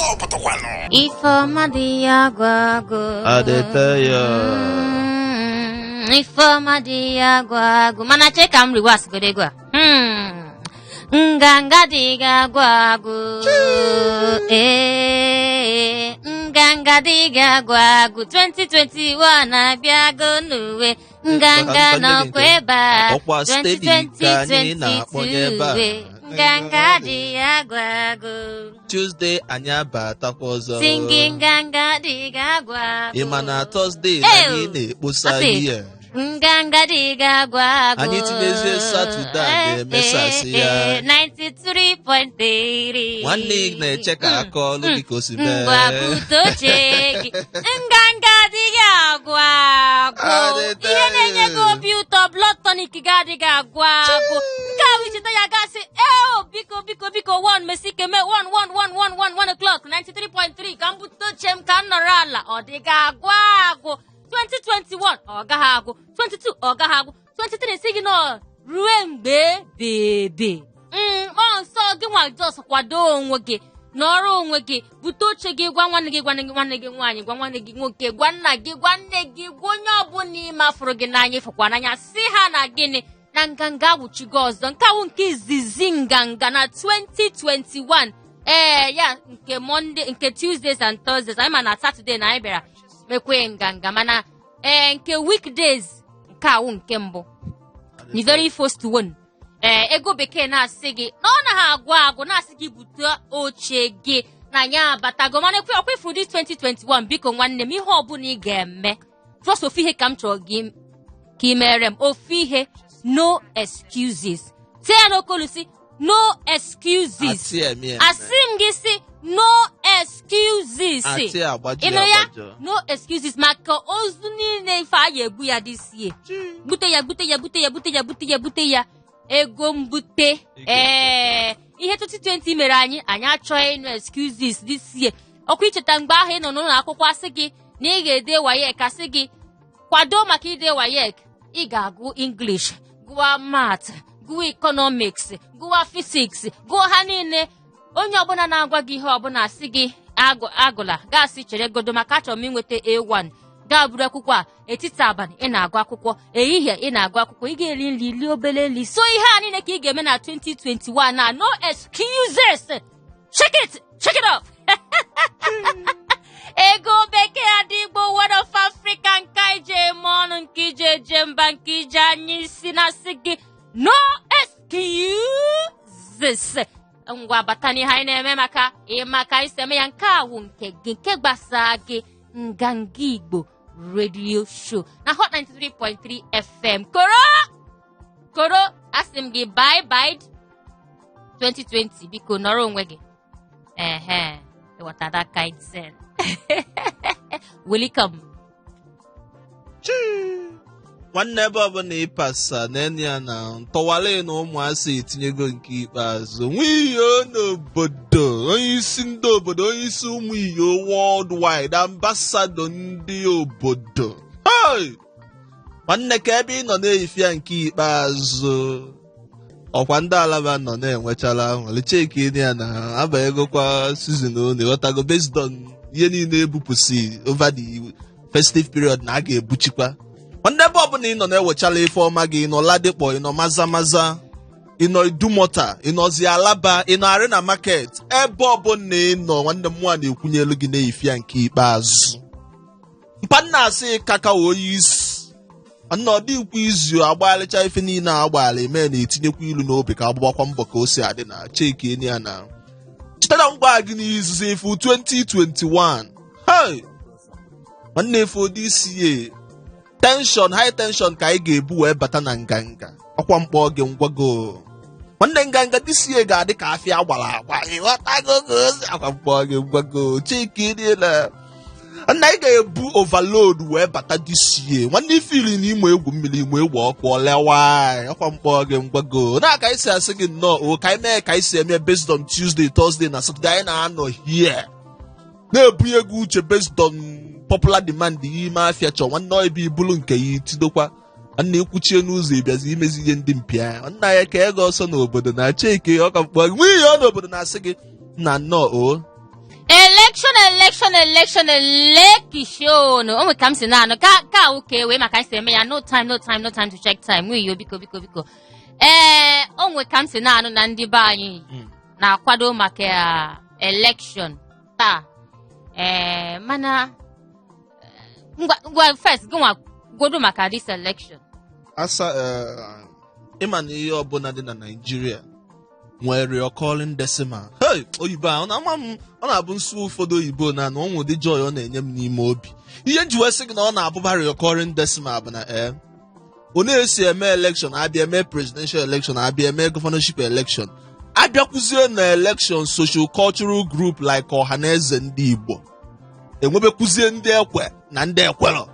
Ọsọ pụtakwanụ. Ifeọma dị ya agwụ agwụ. Adịte ya. Ifeọma dị ya agwụ agwụ. Mana chee ka m riwasịgodo egwu a. Nganga dị gị agwụ agwụ. Ee, nganga dị gị agwụ agwụ. 2021 abịago n'uwe. Nganga nọkwa ebe a. Ọkwa steady ka anyị na-akpọnye ebe a. 2022 Nganga dị ya agwụ agwụ. Tuesday anyị abatakwa ọzọ. Singi nganga dị gị agwụ agwụ. Ị ma na Thursday na anyị na-ekposa Asị. ihe. Nganga dị gị agwụ agwụ. Anyị tinyezie Saturday a na-emesasị ya. 93.3. Nwanne ị na-eche ka aka ọlụ gị ka o si mee. Ngwa bute oche gị. Nganga adịghị agwụ agwụ. Adịte. Ihe na-enye gị obi ụtọ, blood tonic gị adịghị agwụ agwụ. Nke a bụ icheta ya gasị. Eo, biko, biko, biko, one mesike mee 1 1 1 1 1 1 o'clock 93.3 ka m bute oche m ka m nọrọ ala. Ọ dịghị agwụ agwụ. 2021 ọ gaghị agwụ, 22 ọ gaghị agwụ, 23 si gị nọ ruo mgbe bebe ọ nsọ gị nwa. Just kwado onwe gị, nọrọ onwe gị, bute oche gị, gwa nwanne gị, gwa nwanne gị nwaanyị, gwa nwanne gị nwoke, gwa nna gị, gwa nne gị, gwa onye ọbụla ime afụrụ gị n'anya, ịfụkwa n'anya, si ha na gịnị na nganga awụchigo ọzọ. Nke awụ nke izizi nganga na 2021. Ee, ya nke Monday, nke Tuesdays and Thursdays anyị, ma na Saturday na anyị bịara mekwe nganga, mana ee, nke weekdays nke awụ nke mbụ, the very first one. Ee, ego bekee na-asị gị na ọ naghị agwụ agwụ, na-asị gị bute oche gị na ya abatago. Mana ekwe ọkwa ifuru this 2021, biko nwanne m, ihe ọbụla ị ga-eme, just ofu ihe ka m chọrọ gị ka ị mere m, ofu ihe: no excuses. Tie ya n'okolu, si no excuses. Asị eme eme. Asị m gị si no excuses. Asị agbaji Ị nụrụ ya? agbajọ. No excuses, maka ozu niile ife a ya egbu ya this year. Gbute ya, gbute ya, gbute ya, gbute ya, gbute ya, gbute ya, ego mbute. Ee, ihe 2020 mere anyị, anyị achọghị ịnụ excuses this year. Ọkwa icheta mgbe ahụ ị nọ n'ụlọ akwụkwọ, asị gị na ị ga-ede WAEC, asị gị kwado maka ide WAEC, ị ga-agụ English, gụọ math, gụọ economics, gụọ physics, gụọ ha niile. Onye ọbụla na-agwa gị ihe ọbụla, asị gị agụ agụla, gasị chere godo maka achọrọ m inweta A1. Gaa buru akwụkwọ a, etiti abalị ị na-agụ akwụkwọ, ehihie ị na-agụ akwụkwọ, ị ga-eri nri, lie obere nri. So ihe a niile ka ị ga-eme na 2021 na no excuses. Shake it, shake it off. Ego bekee adịgbo Word of Africa, nke ije eme ọnụ, nke ije eje mba, nke ije anya isi, na-asị gị no excuses. Ngwa, bata n'ihe anyị na-eme, maka ịmaka anyị si eme ya. Nke a wụ nke gị, nke gbasaa gị, Nganga Igbo Radio Show na Hot 93.3 FM. Koro koro, asị m gị bye bye 2020. Biko nọrọ onwe gị. Ehe, ịghọta that kind thing. Welcome. Nwanne, ebe ọbụla ịpasa n'enu ya na ntọwale na ụmụasị etinyego nke ikpeazụ nwa iyo n'obodo, onye isi ndị obodo, onye isi ụmụ iyo worldwide, ambassador ndị obodo. Hey! Nwanne, ka ebe ị nọ na-eyifia nke ikpeazụ, ọkwa ndị Alaba nọ na-enwechala aṅụrị. Cheki ya na abanyegokwa season unu, ịghọtago, based on ihe niile ebupụsị over the festive period na a ga-ebuchikwa. Nwanne, ebe ọbụla ị nọ na-ewechala ife ọma gị, ị nọ Ladipo, ị nọ Maza Maza, ị nọ Idumota, ị nọzi Alaba, ị nọ Arena Market, ebe ọbụla ị nọ, nwanne m nwa na-ekwunyelu gị na-eyifia nke ikpeazụ. Mpa nna asị kaka onye isi nna, ọ dịkwa izu agbaghalịcha ife niile a agbaala eme na-etinyekwa ilu n'obi ka agbakwa mbọ ka o si adị na cheki ya na chetara ngwa gị n'izuzu ifu 2021. Hey! Nwanne, efu isi tension, high tension ka anyị ga-ebu wee bata na nganga ọkwa mkpọ gị ngwago. Nwanne, nganga this year ga-adị ka afịa agbara agba, ịghọtago ka o si akwa mkpọ gị ngwago. Cheki na nna, anyị ga-ebu overload wee bata this year. Nwanne, ifili na imo egwu mmiri, imo egwu ọkụ olewa ọkwa mkpọ gị ngwago na ka anyị si asị gị nnọọ o, ka anyị mee ka anyị si eme based on Tuesday, Thursday na Saturday. Anyị na-anọ here na-ebunye gị uche based on popular demand ime afịa chọọ. Nwanne, ọ ebe ibulu nke ya itidokwa. Nwanne, ekwuchie n'ụzọ, ịbịazi imezi ihe ndị mpịa. Nwanne ya ka ego ọsọ n'obodo na cheke ọka mkpọ gị nwunye ọ n'obodo na-asị gị nna nnọọ o. Ele. Election, election, election, election. O nwe ka m si na-anụ ka ụka wee maka anyị si eme ya. No time, no time, no time to check time. Nwunye, biko, biko, biko. Ee, o nwe ka m si na-anụ na ndị be anyị na-akwado maka election taa. Ee, mana ngwa ngwa, first gịnwa godo maka this election. Asa, ịma na ihe ọbụla dị na Naịjirịa nwere recurring decimal. Hey, oyibo a, ọ na-ama m, ọ na-abụ nsụ ụfọdụ oyibo na ọ nwụ ụdị joy ọ na-enye m n'ime obi. Ihe m ji wee sị gị na ọ na-abụba recurring decimal bụ na ọ na-esi eme election, abịa eme presidential election, abịa eme governorship election, abịakwuzie na election social cultural group like Ọhaneze Ndị Igbo, enwebekwuzie ndị ekwe na ndị ekwerọ.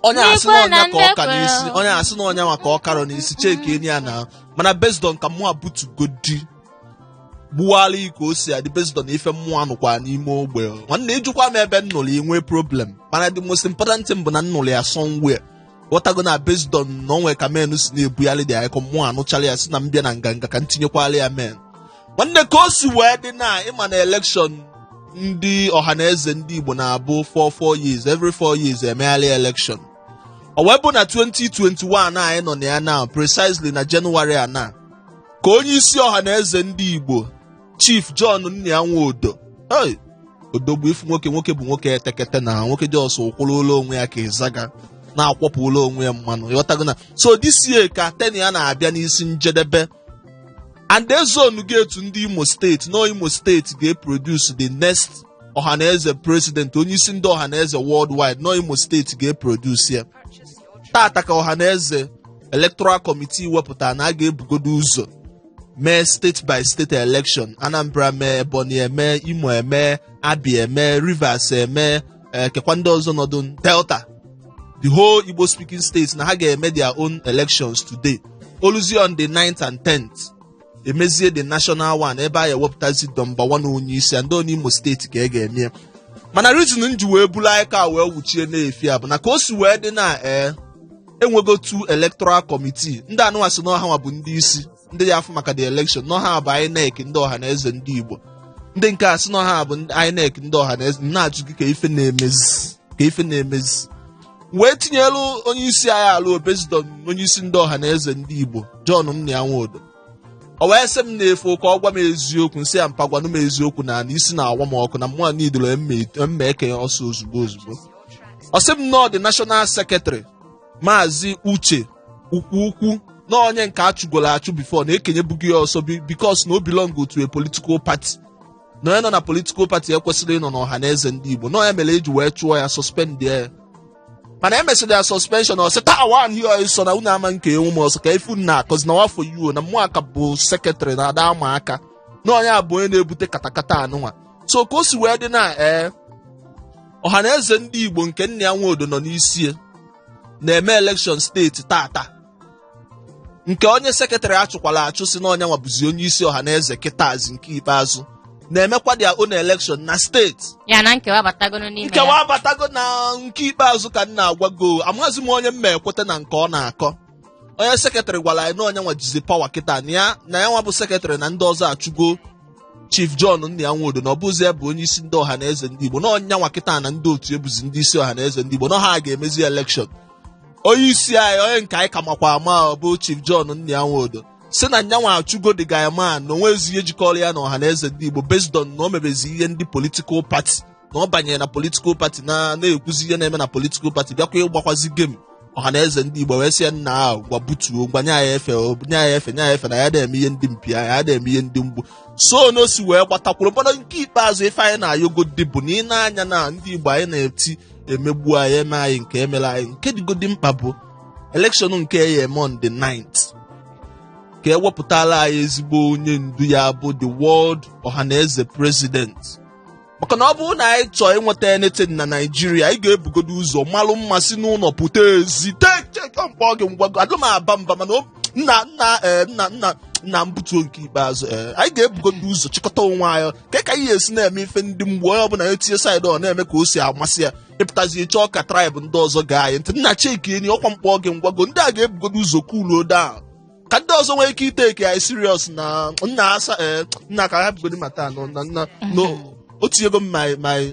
Onye asị na Ndị ekwe na ọnya ka ọ ka ndị n'isi, ekwerọ. onye asị na ọnya maka ọ karọ n'isi. Cheki enyi ya na mana based on ka mụa butugodi gbuwala iko o si adị, based on ife mmụọ anụkwa n'ime ogbe. Nwanne, ịjụkwa m ebe m nụrụ, inwe problem, mana the most important thing bụ na m nụrụ ya somewhere, ghọtago? Na based on na onwe ka men si na-ebugharị dị akọ, mmụọ anụchala ya, si na m bịa na nganga ka m tinyekwala ya men. Nwanne, ka o si wee dị na ịma na election ndị Ọhaneze Ndị Igbo na-abụ 4 4 years, every 4 years emegharị election. Ọ wee bụ na 2021 anyị nọ na ya now, precisely na Jenụwarị a, na ka onye isi Ọhaneze Ndị Igbo, Chief John Nnia Nwodo. Hey, odogwu ifu nwoke, nwoke bụ nwoke etekete na nwoke dị ọsọ ụkwụrụ ụlọ onwe ya ka ịzaga na-akwọpụ ụlọ onwe ya mmanụ, ịghọtago? Na so this year ka tenure ya na-abịa n'isi njedebe, and ezonu ga-etu ndị Imo Steeti na Imo Steeti ga-eproduce the next Ọhaneze president, onye isi ndị Ọhaneze worldwide. No Imo Steeti ga-eproduce ya. Tata ka Ọhaneze Electoral Committee wepụtara na a ga-ebugodo ụzọ mee state by state election. Anambra mee, Ebonyi eme, Imo eme, Abia eme, Rivers eme, kekwa ndị ọzọ nọdụ Delta, the whole Igbo speaking states, na ha ga-eme their own elections today. Oluzie on the 9th and 10th, emezie the national one, ebe a ewepụtazi number one onye isi, ndị onye Imo Steeti ka e ga-eme. Mana reason m ji wee bulu aka wee wuchie na-efi a bụ na ka o si wee dị na enwego two electoral committee. Ndị anụnwa si n'ọha nwa bụ ndị isi ndị ya afụ maka the election, n'ọha bụ INEC ndị Ọha na Eze Ndị Igbo. Ndị nke a sị n'ọha bụ ndị INEC ndị Ọha na Eze. Na-ajụ gị ka ife na-emezi, ka ife na-emezi, wee tinyelu onye isi anyị alụ president, onye isi ndị Ọha na Eze Ndị Igbo, John Nnia Nwodo. O wee sị m na-efu ka ọ gwa m eziokwu. Nsị ya, mpa, gwanụ m eziokwu na isi na-awa m ọkụ na mmụọ niidoro mma ekenye ọsọ ozugbo ozugbo. Ọ sị m nọọ the national secretary, Maazị Uche Ukwu Ukwu, na onye nke achụgoro achụ before na-ekenyebughị ya ọsọ because na o belong to a political party, na onye nọ na political party ekwesịrị ịnọ n'Ọha na Eze Ndị Igbo, na onye mere eji wee chụọ ya, suspend ya. Mana emesịrị ya suspension, ọ sị taa wan hie sọ na unu ama nke enwu m ọsọ ka ifu na akọzi na wafọ yuo na mmụọ aka bụ secretary na ada ama aka na onye a bụ onye na-ebute katakata anụnwa. So ka o si wee dị na Ọha na Eze Ndị Igbo nke Nna ya Nwodo nọ n'isi na-eme election steeti tata, nke onye secretary achụkwala achụ si na onye nwa bụzi onye isi Ọha na Eze kịtazi nke ikpeazụ, na-emekwa their own election na steeti. Ya na nkewa abatagoro n'ime ya. Nkewa abatago na nke ikpeazụ ka m na-agwago. Amaghịzi m onye mma ekweta na nke ọ na-akọ. Onye secretary gwara anyị na onye nwa jizi power kịta, na ya nwa bụ secretary, na ndị ọzọ achụgo Chief John Nnia Nwodo, na ọ bụzi ya bụ onye isi ndị Ọha na Eze Ndị Igbo, na onye nwa kịta na ndị otu ebuzi ndị isi Ọha na Eze Ndị Igbo, na ha ga-emezi election. Onye isi anyị, onye nke anyị ka makwa ama, ọ bụ Chief John Nnia Nwodo, si na nyanwa achụgo the guy man, na onwezi ihe jikọrọ ya na Ọha na Eze Ndị Igbo, based on na o mebezi ihe ndị political party, na ọ banyere na political party na na-ekwuzi ihe na-eme na political party, bịakwa ịgbakwazi game Ọha na Eze Ndị Igbo. Wee sị ya, nna ahụ, gwa butuo, gwa nye anyị efe o, nye anyị efe, nye anyị efe, na ya na-eme ihe ndị mpi anyị, ya na-eme ihe ndị mgbu. So na o si wee gbatakwuru mmadụ nke ikpeazụ, ife anyị na-ayọgodi bụ na ị na-anya na ndị Igbo anyị na-eti emegbu anyị, eme anyị nke emere anyị. Nke dịgodi mkpa bụ election nke ya eme on the 9th, ka ewepụtala anyị ezigbo onye ndu ya bụ the world Ọhaneze president, maka na ọ bụrụ na anyị chọọ ịnweta anything na Naijiria, anyị ga-ebugodo ụzọ malụ mmasị n'ụlọ pụta ezi mkpọ gị ngwago. Adụ m aba mba, mana nna nna nna nna nna mbutuo nke ikpeazụ, anyị ga-ebugodo ụzọ chịkọta onwe anyị ka anyị esi na-eme ife ndị mgbu. Onye ọbụla etinye side, ọ na-eme ka o si amasị ya, ịpụtazi chọọ ka tribe ndị ọzọ gaa anyị ntị. Nna, cheki enyi ọkwa mkpọ gị ngwago. Ndị a ga-ebugodo ụzọ cool down ka ndị ọzọ nwee ike iteke anyị serious. Na nna asa, nna, ka ha bugodi mata nọ na nna no. O tinyego m my my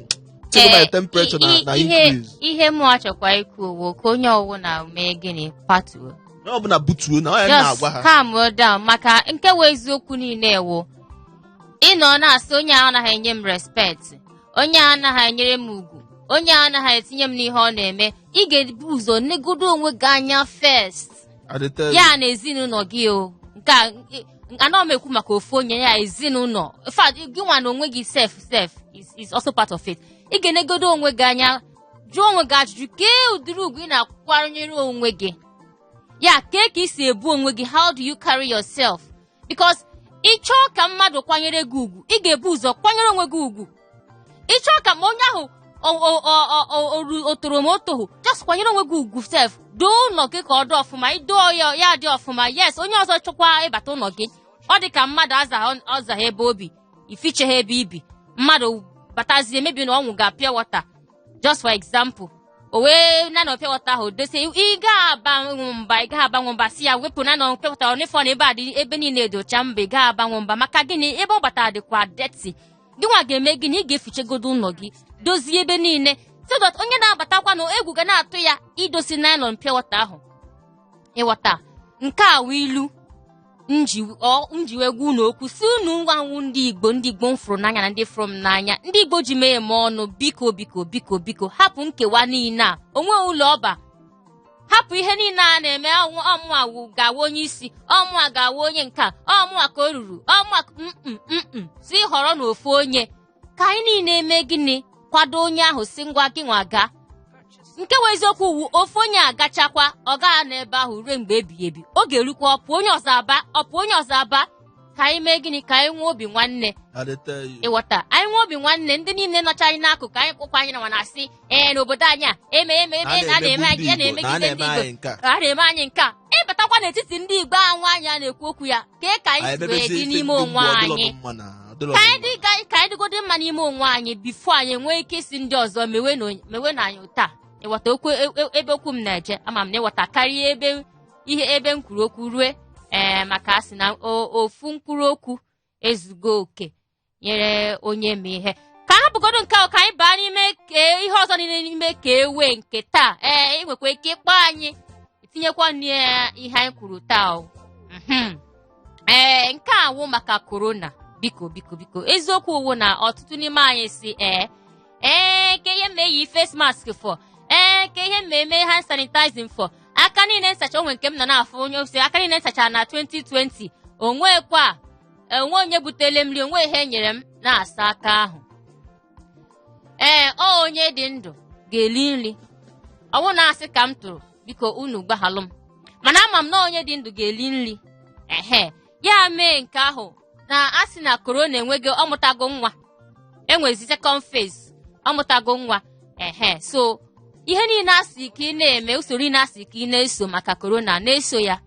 tinyego my temperature na na ihe increase. Ihe mụ achọkwa ikwu wụ ka onye ọwụna mee gịnị? Patuo. Onye ọbụla butuo na onye Just na-agwa ha. calm down, maka nke wụ eziokwu niile wụ ịnọ na-asị onye a anaghị enye m respect, onye a anaghị enyere m ugwu, onye a anaghị etinye m n'ihe ọ na-eme. Ị ga-ebu ụzọ negodo onwe gị anya first. I dey tell you. Ya na ezinụlọ gị o nke a anọ m ekwu maka ofu onye ya ezinụlọ. In fact, gị nwa na onwe gị sef sef is also part of it. Ị ga-enegodo onwe gị anya, jụọ onwe gị ajụjụ, kee ụdịrị ugwu ị na-akwanyere onwe gị, ya kee ka ị si ebu onwe gị, how do you carry yourself? Because ị chọọ ka mmadụ kwanyere gị ugwu, ị ga-ebu ụzọ kwanyere onwe gị ugwu. Ị chọọ ka ma onye ahụ o toro ma o tohu, just kwanyere onwe gị ugwu sef. Doo ụlọ gị ka ọ dị ọfụma. Idoo ya, ya dị ọfụma. Yes, onye ọzọ chọkwa ịbata ụlọ gị, ọ dị ka mmadụ azaghị ọzaghị ebe obi ificheghị ebe ibi, mmadụ batazie mebi na ọnwụ ga pure water, just for example, o wee na na pure water ahụ dosie, ị ga-abanwu mba, ị ga-abanwu mba si ya wepụ na na pure water ọ n'ifọ na ebe a dị ebe niile edocha mba. Ị ga-abanwu mba maka gịnị? Ebe ọ batara dịkwa dirty. Gị nwa ga-eme gịnị? Ị ga-efichegodo ụlọ gị, dozie ebe niile, so that onye na-abatakwa na egwu ga na-atụ ya idosi nylon pure water ahụ. Ịghọta? Nke a wụ ilu nji ọ nji wee gwa unu okwu si unu nwanwu ndị Igbo, ndị Igbo m fụrụ n'anya na ndị fụrụ m n'anya, ndị Igbo ji mee eme ọnụ. Biko, biko, biko, biko, hapụ nkewa niile a onwe ụlọ ọba. Hapụ ihe niile a na-eme. Ọmụa ga-awụ onye isi, ọmụa ga-awụ onye nka, ọmụa ka o ruru, ọmụa mm si họrọ n'ofu onye ka anyị niile eme gịnị? Kwado onye ahụ, si ngwa, gị nwa gaa. Nke wụ eziokwu wu ofu onye agachakwa, ọ gaghị n'ebe ahụ ruo mgbe ebighị ebi. Oge erukwa, ọpụ onye ọzọ aba, ọpụ onye ọzọ aba. Ka anyị mee gịnị? Ka anyị nwee obi nwanne. I dey tell you. Ịghọta? Anyị nwee obi nwanne, ndị niile nọcha anyị n'akụkụ anyị, kpụkwa anyị na na-asị ee n'obodo anyị a eme eme eme a na-eme anyị, a na-emegide ndị Igbo, a na-eme anyị nke a. Ịbatakwa n'etiti ndị Igbo ahụ anyị a na-ekwu okwu ya, kee ka anyị si wee dị n'ime onwe anyị? Ka anyị dị ka anyị dịgodị mma n'ime onwe anyị before anyị enwee ike isi ndị ọzọ mewe na anyị taa. Ịghọta okwu ebe okwu m na-eje? Ama m na ịghọta karịa ebe ihe ebe m kwuru okwu rue. Ee, maka a sị na ofu mkpụrụ okwu ezugo oke nyere onye ma ihe. Ka ha bụgodo nke ahụ, ka anyị baa n'ime ihe ọzọ niile n'ime ka ewe nke taa. Ee, ị nwekwa ike ịkpọ anyị, tinyekwa n'ihe anyị kwuru taa o. Ee, nke a wụ maka korona. Biko, biko, biko, eziokwu wụ na ọtụtụ n'ime anyị si ee ee ke ihe m eyi face mask for, ee ke ihe m eme hand sanitizing for, aka niile nsacha onwe nke m nọ na-afụ onye ose aka niile nsacha na 2020 onwekwa onwe onye butele mmiri, onwe ihe nyere m na-asa aka ahụ. Ee, ọ onye dị ndụ ga-eli nri. Ọ bụrụ na asị ka m tụrụ, biko unu gbaghalụ m, mana ama m na onye dị ndụ ga-eli nri. Ehe, ya mee nke ahụ na a sị na korona enweghị ọmụtago nwa, enwezi second phase, ọmụtago nwa. Ehe, so ihe niile a sị ka ị na-eme, usoro niile a sị ka ị na-eso maka korona, na-eso ya.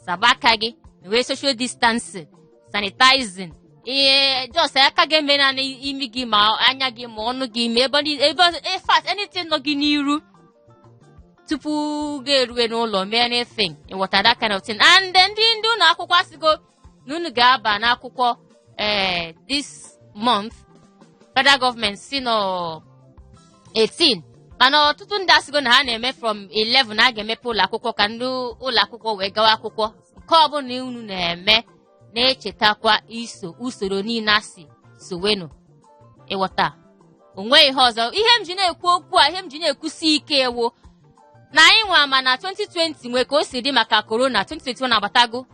Saba aka gị, wee social distancing, sanitizing ihe, just aka gị eme na imi gị ma anya gị ma ọnụ gị ma ebe ebe, in fact, anything nọ gị n'iru tupu gị erue n'ụlọ mee anything. Ịghọta that kind of thing? And then ndị ụlọ akwụkwọ asịgo na unu ga-aba n'akwụkwọ ee this month. Federal government si nọ 18, mana ọtụtụ ndị asịgo na ha na-eme from 11 na a ga-emepe ụlọ akwụkwọ ka ndị ụlọ akwụkwọ wee gawa akwụkwọ. Nke ọbụla unu na-eme, na-echetakwa iso usoro niile asị sowenu. Ịghọta? Onwe ihe ọzọ ihe m ji na-ekwu okwu a, ihe m ji na-ekwusi ike ewo na anyị nwa ma na 2020 nwee ka o si dị maka korona. 2021 agbatago.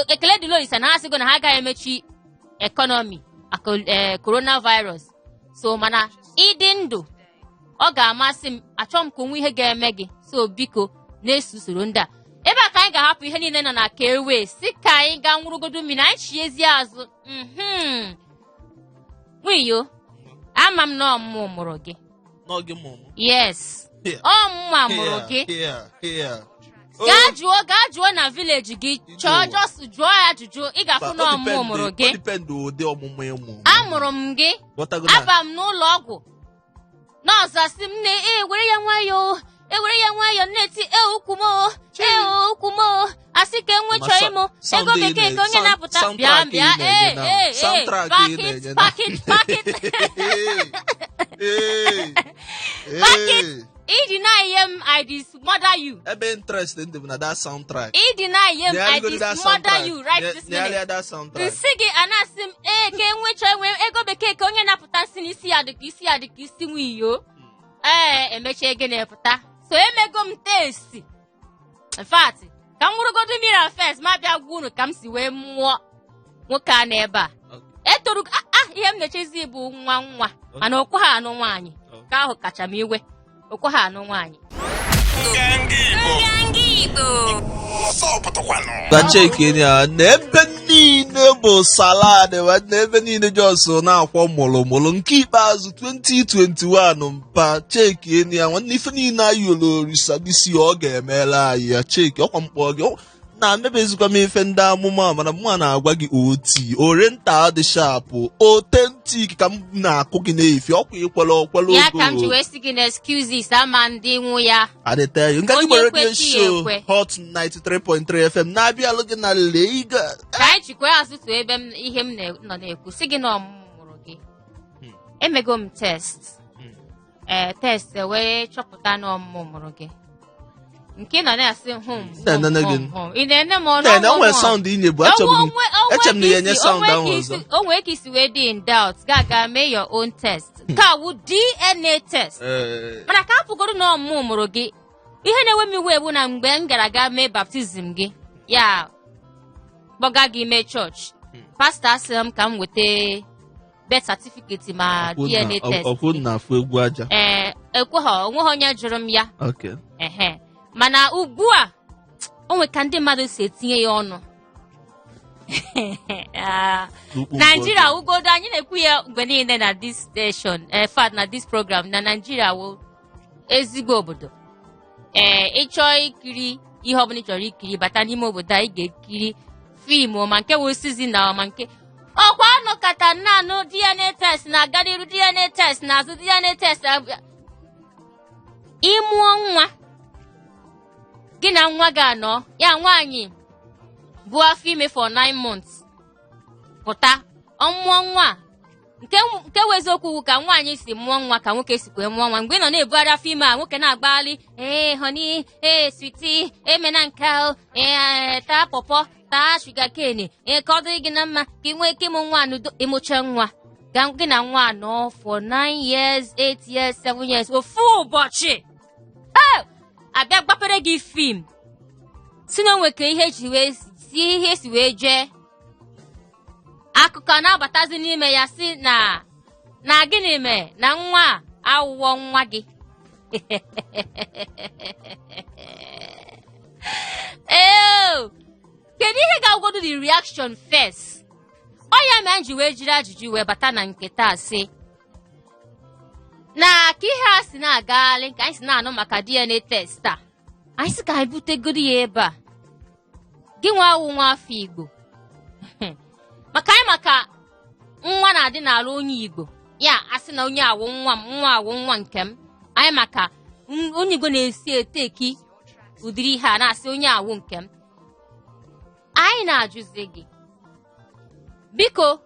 Ekele dịrị Olisa na ha sịgo na ha agaghị emechi economy maka coronavirus. So mana ịdị ndụ, ọ ga-amasị m, achọ m ka onwe ihe ga-eme gị. So biko, na-eso usoro ndị a. Ebe a ka anyị ga-ahapụ ihe niile nọ na ka ewe si ka anyị gaa nwụrụgodo mmiri, anyị chiezie azụ. Nwiyo, ama m na ọmụmụ mụrụ gị. N'oge mụmụ. Yes. Here. Ọmụma mụrụ gị. Here, here. Gaa jụọ na village gị, chọọ, just jụọ ya ajụjụ, ị ga-afụ na ọmụmụ mụrụ gị. O depend ụdị ọmụmụ ịmụ. Amụrụ m gị. Ghọtago na aba m n'ụlọ ọgwụ, nọọsụ asị m na e were ya nwayọọ, ewere ya nwayọọ, na-eti e ukwu m o. Ee, okwu m o, asị ka enwe Ma chọọ ịmụ sound ego ị bekee ka onye na-apụta bịa soundtrack ị bịa na-enye ee now. ee ee, Soundtrack ị pack it, na-enye now. pack it, pack it. Ee, Pack ee. it. Ị deny m, I dismother you. Ebe interest ndị bụ na that soundtrack. Ị deny m, I Nyegharịgodi that dismother soundtrack. you right this minute. Nyegharịa that soundtrack. Nsị gị a na-asị m ee ka enwecha enwe ego bekee ka onye na-apụta nsị n'isi ya dịka isi ya dịka isi nwiyo. Ee, emechaa gịnị pụta. So emego m test. In fact, ka m ṅụrụgodu mmiri a first ma bịa gwa unu ka m si wee mụọ nwoke a n'ebe a. Etoru ihe m na-echezi bụ nwa nwa mana okwe ha anụ nwaanyị. Nke ahụ kacha m iwe, okwe ha anụ nwaanyị. Nganga Igbo. Nganga Igbo. Ọsọ pụtakwanụ. Na cheki ya na ebe niile bụ salad, na ebe niile just na-akwọ mụlụmụlụ. Nke ikpeazụ 2021 mpa cheki ya nwanne, ife niile anyị yọrọ Orisa n'isi ọ ga-emela anyị ya. Cheki ọkwa mkpọ gị na mebezikwa m ife ndị amụma, mana mụ na-agwa gị oti oriental dị sharp, authentic ka m na-akụ gị n'efi ọkwa ikwele okwele. Ya ka m ji ogo wee sị gị na excuses ama ndị nwụ ya. Adịte you. Nganga Onye Igbo radio kwe chi ya show ekwe. Hot 93.3 FM na-abịalụ gị na Lagos. Ka anyị chịkwa azụ tụọ ebe m ihe m nọ na-ekwu sị gị na ọmụmụ mụrụ gị. Emego m test. Ee, test wee chọpụta na ọmụmụ mụrụ gị. Nke nọ na-asị hum Na-enene hum gị. hum hum, ị na-ene m ọnụ. Na enwe sound ị na-ebu, achọbụ m eche m na ya enye sound ahụ ọzọ. O nwee ka isi wee dị in doubt, ga-aga mee your own test. Nke a wụ DNA test. Mana ka apụgoro na ọmụmụ mụrụ gị, ihe na-ewe m iwe bụ na mgbe m gara aga mee baptism gị, ya kpọga gị mee chọọchị, pastọ asị m ka m weta birth certificate ma DNA test. Ọkwụ na afụ egwu aja. Ee, ekweghị, onweghị onye jụrụ m ya. Ehe, mana ugbu a o nwe ka ndị mmadụ si etinye ya ọnụ. Ah, Ukwu. Naijiria ugodo anyị na-ekwu ya mgbe niile na this station, in fact na this program, na Naijiria wụ ezigbo obodo. Ee, ịchọọ ikiri ihe ọbụla ị chọrọ ikiri, bata n'ime obodo a, ị ga-ekiri film ma nke wụ season na ma nke ọkwa anọkata naanụ DNA test na-aga n'iru, DNA test n'azụ, DNA test ịmụọ nwa gị na nwa gị anọ ya. Nwaanyị bụ afọ ime for 9 months pụta, ọmụọ nwa a, nke wụ eziokwu wụ ka nwaanyị si mụọ nwa ka nwoke si kwee mụọ nwa. Mgbe ị nọ na-ebugharị afọ ime a, nwoke na-agbagharị, ee honey, ee sweetie, emena nke ahụ, ee taa pọpọ, taa sugarcane, ee ka ọ dịrị gị na mma, ka ị nwee ike ịmụ nwa n'udo. Ịmụcha nwa gị na nwa anọ for 9 years, 8 years, 7 years, ofu ụbọchị ee abịa gbapere gị film si na onwe ka ihe ji wee si ihe si wee jee akụkọ na-abatazi n'ime ya, si na gịnị mee na nwa a awụwọ nwa gị. Ee, kedu ihe ga-agwodo the reaction first? Ọ ya mere anyị ji wee jiri ajụjụ wee bata na nke taa, sị na ka ihe a si na-agagharị, ka anyị si na-anụ maka DNA test a, anyị sị ka anyị butegoro ya ebe a. Gị nwa awụ nwa afọ Igbo, maka anyị maka nwa na-adị n'ala onye Igbo, ya asị na onye awụ nwa m, nwa awụ nwa nke m. Anyị maka onye Igbo na-esi eteki ụdịrị ihe a na-asị onye awụ nke m. Anyị na-ajụzi gị, biko,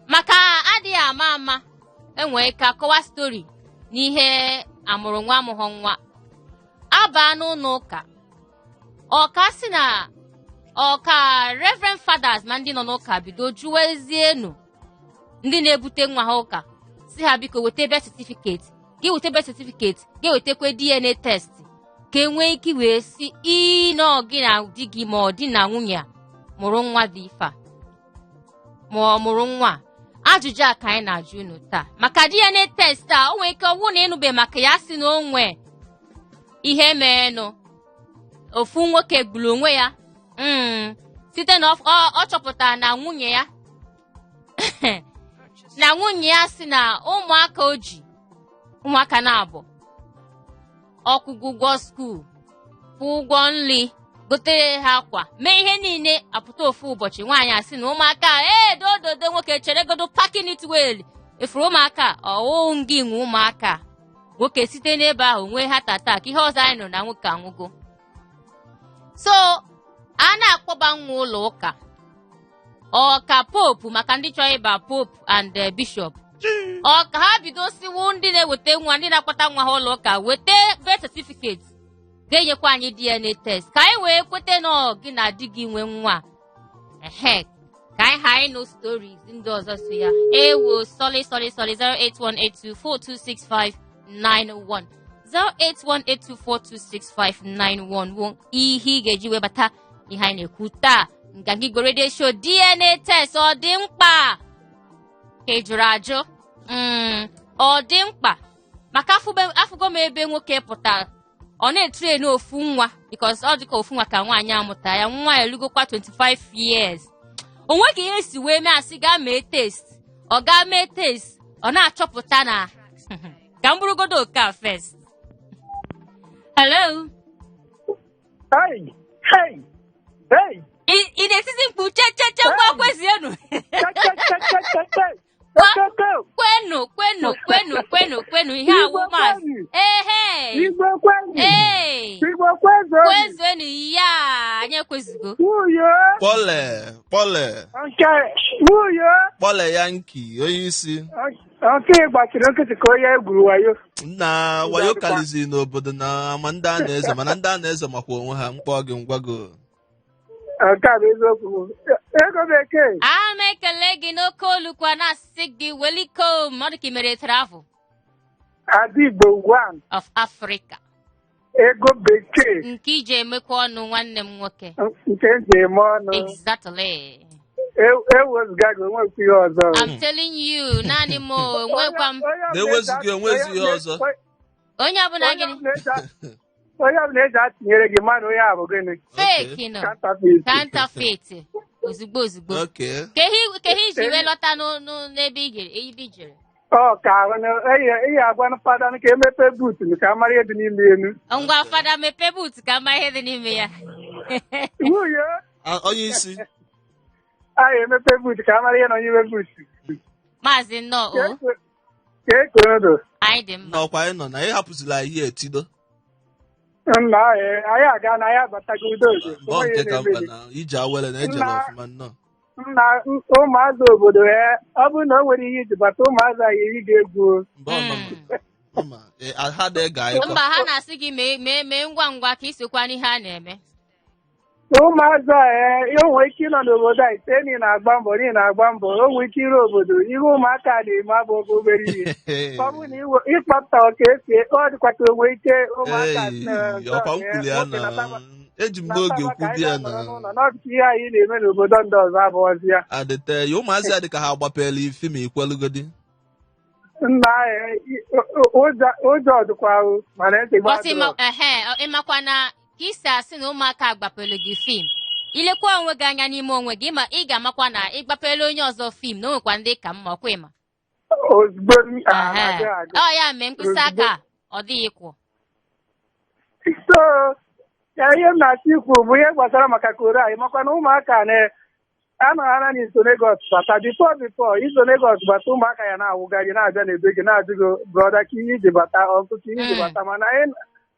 maka adịghị ama ama enwee ka kọwa story n'ihe amụrụ nwa amụghọ nwa abaa n'ụlọ ụka, ọka sị na ọka reverend fathers ma ndị nọ n'ụka bido jụwezienu ndị na-ebute nwa ha ụka, si ha biko weta birth certificate gị, weta birth certificate gị, wetakwa DNA test, ka e nwee ike wee si ịnọ gị na di gị ma ọ di na nwunye a mụrụ nwa dị ife a ma ọ mụrụ nwa a. Ajụjụ a ka anyị na-ajụ unu taa maka DNA test a. O nwere ike ọ bụrụ na ịnụbe maka ya, sị na o nwee ihe meenụ, ofu nwoke gburu onwe ya site na ọ chọpụtara na nwunye ya si na ụmụaka o ji, ụmụaka na-abụ, ọkwụgwọ ụgwọ school, kwụ ụgwọ nri, gotere ha akwa, mee ihe niile, apụta ofu ụbọchị nwaanyị asị na ụmụaka a, ee dododo nwoke cheregodo, packing it well, efuru ụmụaka ọwụ gị nwe ụmụaka a. Nwoke site n'ebe ahụ nwee heart attack. Ihe ọzọ anyị nụrụ na nwoke anwụgo. So a na-akpọba nwa ụlọ ụka, ọ ka pope, maka ndị chọrọ ịba pope and bishop, ọ ka ha bido siwu ndị na-eweta nwa, ndị na-akpọta nwa ha ụlọ ụka, weta birth certificate, ga-enyekwa anyị DNA test ka anyị wee kweta na ọ gị na di gị nwe nwa. Ehe, ka anyị ghara ịnụ stories ndị ọzọ so ya. Ewo, sorry, sorry, sorry. 08182426591, 08182426591 wụ ihe ị ga-eji webata ihe anyị na-ekwu taa. Nganga Igbo Radio Show, DNA test, ọ dị mkpa ka ị jụrụ ajụ? Ọ dị mkpa maka afụgo m ebe nwoke pụtara, ọ na-etrain ofu nwa, because ọ dịka ofu nwa ka nwaanyị amụta ya. Nwa ya erugokwa 25 years. O nweghị ihe si wee mee, asị gaa mee test, ọ gaa mee test, ọ na-achọpụta na ka m bụrụgodo oke a first. Hello? Hey! Hey! Hey! Ị na-etiti mkpu che che che, ngwa, kwezienụ. Che, che, che, che, che, che! Che, che, che! Kwenu, kwenu, kwenu, kwenu, kwenu. Ihe awụ Igwe maazị kwenu! Ehe. Igwe kwenu! Ee. Igwe kwezuonu! Kwezuenu ya, anyị ekwezugo. Nwunye! Kpọle kpọle. Nke nwunye! Kpọle ya nki onye isi. Nke gbachiri nkịtị ka onye egwuru wayo. Nna, wayo kalizi n'obodo na ama ndị a na-eze, mana ndị a na-eze makwa onwe ha. Mkpọ gị ngwago. Nke a bụ eziokwu. Ego bekee. A m ekele gị n'oke olu kwa, na-asị gị welcome. Ọ dị ka i mere travel. Ada Igbo one of Africa. Ego bekee. Nke iji emekwa ọnụ, nwanne m nwoke. Nke m ji eme ọnụ. Exactly. Ewezụga gị, onwekwa ihe ọzọ. I'm telling you, naanị m o, enwekwa m. Onye ọbụla Na-ewezuga onwezi ihe ọzọ. Onye ọbụla Onye gịnị? Onye ọbụla eji atụnyere gị mmadụ, onye a bụ gịnị? Fake nọ. Counterfeit. Counterfeit ozugbo ozugbo. Ka ihe iji wee lọta n'ebe ị jere, ebe ị jere. Ọ ka ahụ na ihe agwa fada ka emepe boot ka a mara ihe dị n'ime elu. Ngwa, fada, mepee boot ka ama ihe dị n'ime ya. Nwunye. Ah, onye isi. Anyị emepe boot ka a mara ihe nọ n'ime boot. Maazị, nnọọ o. Ka ekodo. Anyị dị mma. N'ọkwa anyị nọ na ị hapụzila anyị etido. Nna anyị, anyị aga na anyị abatago udo dị. Mbọ nke ka mkpa na ije awele na ejere ọfụma, nnọọ. Nna, ụmụazị obodo ya, ọ bụrụ na o nwere ihe iji bata, ụmụazị anyị eri ga-egwu. Mbọ mama mama, ha na-ege anyị kọ. Mba, ha na-asị gị mee mee mee ngwa ngwa ka isokwa n'ihe a na-eme. Ụmụazị a, o nwere ike ịnọ n'obodo a ite n'ihi na-agba mbọ, n'ihi na-agba mbọ, o nwere ike ire obodo. Ihe ụmụaka na-eme abụghị obere ihe. Ọ bụrụ na ịkpata ka esi, ọ dịkwa ka o nwere ike ụmụaka Ei, ọkwa m kwuru ya nwoke na eji m nataba n'oge ka kwubi anyị ya na-anọrọ na n'ụlọ, na ọ dịka ihe anyị na-eme n'obodo ndị ọzọ abụghịzi ya. Adịte ya, ụmụazị a dị ka ha agbapela ifi ma ikwelugodi. Nna anyị, ụjọ dịkwa ahụ, mana ntị But gbadoro. Ehe, ịmakwa na ka isi asị na ụmụaka gbapelu gị film, ilekwa onwe gị anya n'ime onwe gị, ma ị ga-amakwa na ịgbapelu onye ọzọ film na o nwekwa ndị ka mma, ọkwa ịma? Ozugbo Ehe. na-agụ agụ. Ọ ya mee mkpịsị aka a, ọ dịghị kwụ. So ya, ihe m na-achọ ikwu bụ ihe gbasara maka koro anyị, makwa na ụmụaka na anọghara na iso Lagos bata. Before iso Lagos bata, ụmụaka ya na-awụgharị na-abịa n'ebe gị na-ajụ gị, "Brother, ka ihe iji bata ọkụ, ka ihe iji bata?" Mana anyị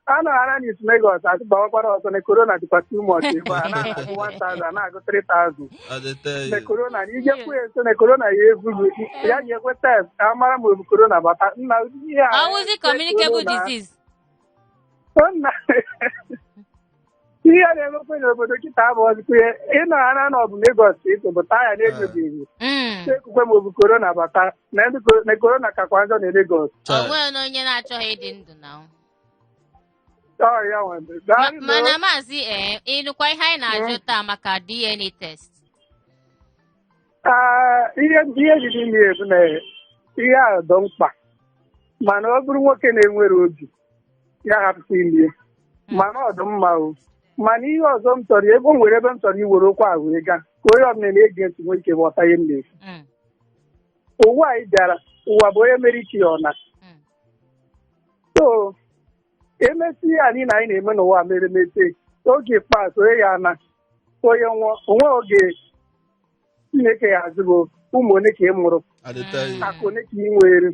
anọghara na iso Lagos atụbawakwara ọzọ na corona dịkwa too much ebe a na-agụ 1000, na-agụ 3000. Adịte Na ya. corona na ijekwu ya nso na corona ya ebughị ya ji ekwe test ka a mara ma ọ bụ corona bata. Nna, ihe a Ọwụzi communicable disease. Nna, ihe a na-emekwe n'obodo kịta abụ ọzụkwa ihe ịnọ ha na ọ bụ Lagos ka ito bụta ya na-egobeghị. Ekwukwe ma ọ bụ corona bata na ndị na corona kakwa njọ na Lagos. O Chai. nweghị na onye na-achọghị ịdị ndụ na Ọ ya nwe. Daalụ. Mana maazị, ee, ịnụkwa ihe anyị na-ajụ taa maka DNA test? Ah, ihe dị n'ime ya bụ na ihe a dọ mkpa, mana ọ bụrụ nwoke na-enwere obi ya hapụta ime, mana ọ dị mma o. Mana ihe ọzọ m chọrọ, ebe o nwere ebe m chọrọ iwere okwu ahụ wee gaa, ka onye ọbụla na-ege ntị nwee ike ghọta ihe m na-ekwu. Ụwa anyị bịara ụwa bụ onye mere ike ya ọna. So emesi ihe a niile anyị na-eme n'ụwa mere mete oge ikpeazụ, onye ya ana, onye nwụọ onwe oge, Chineke ya azụgo ụmụ one ka ị mụrụ, Adịte ya. akụ one ka ị nwere,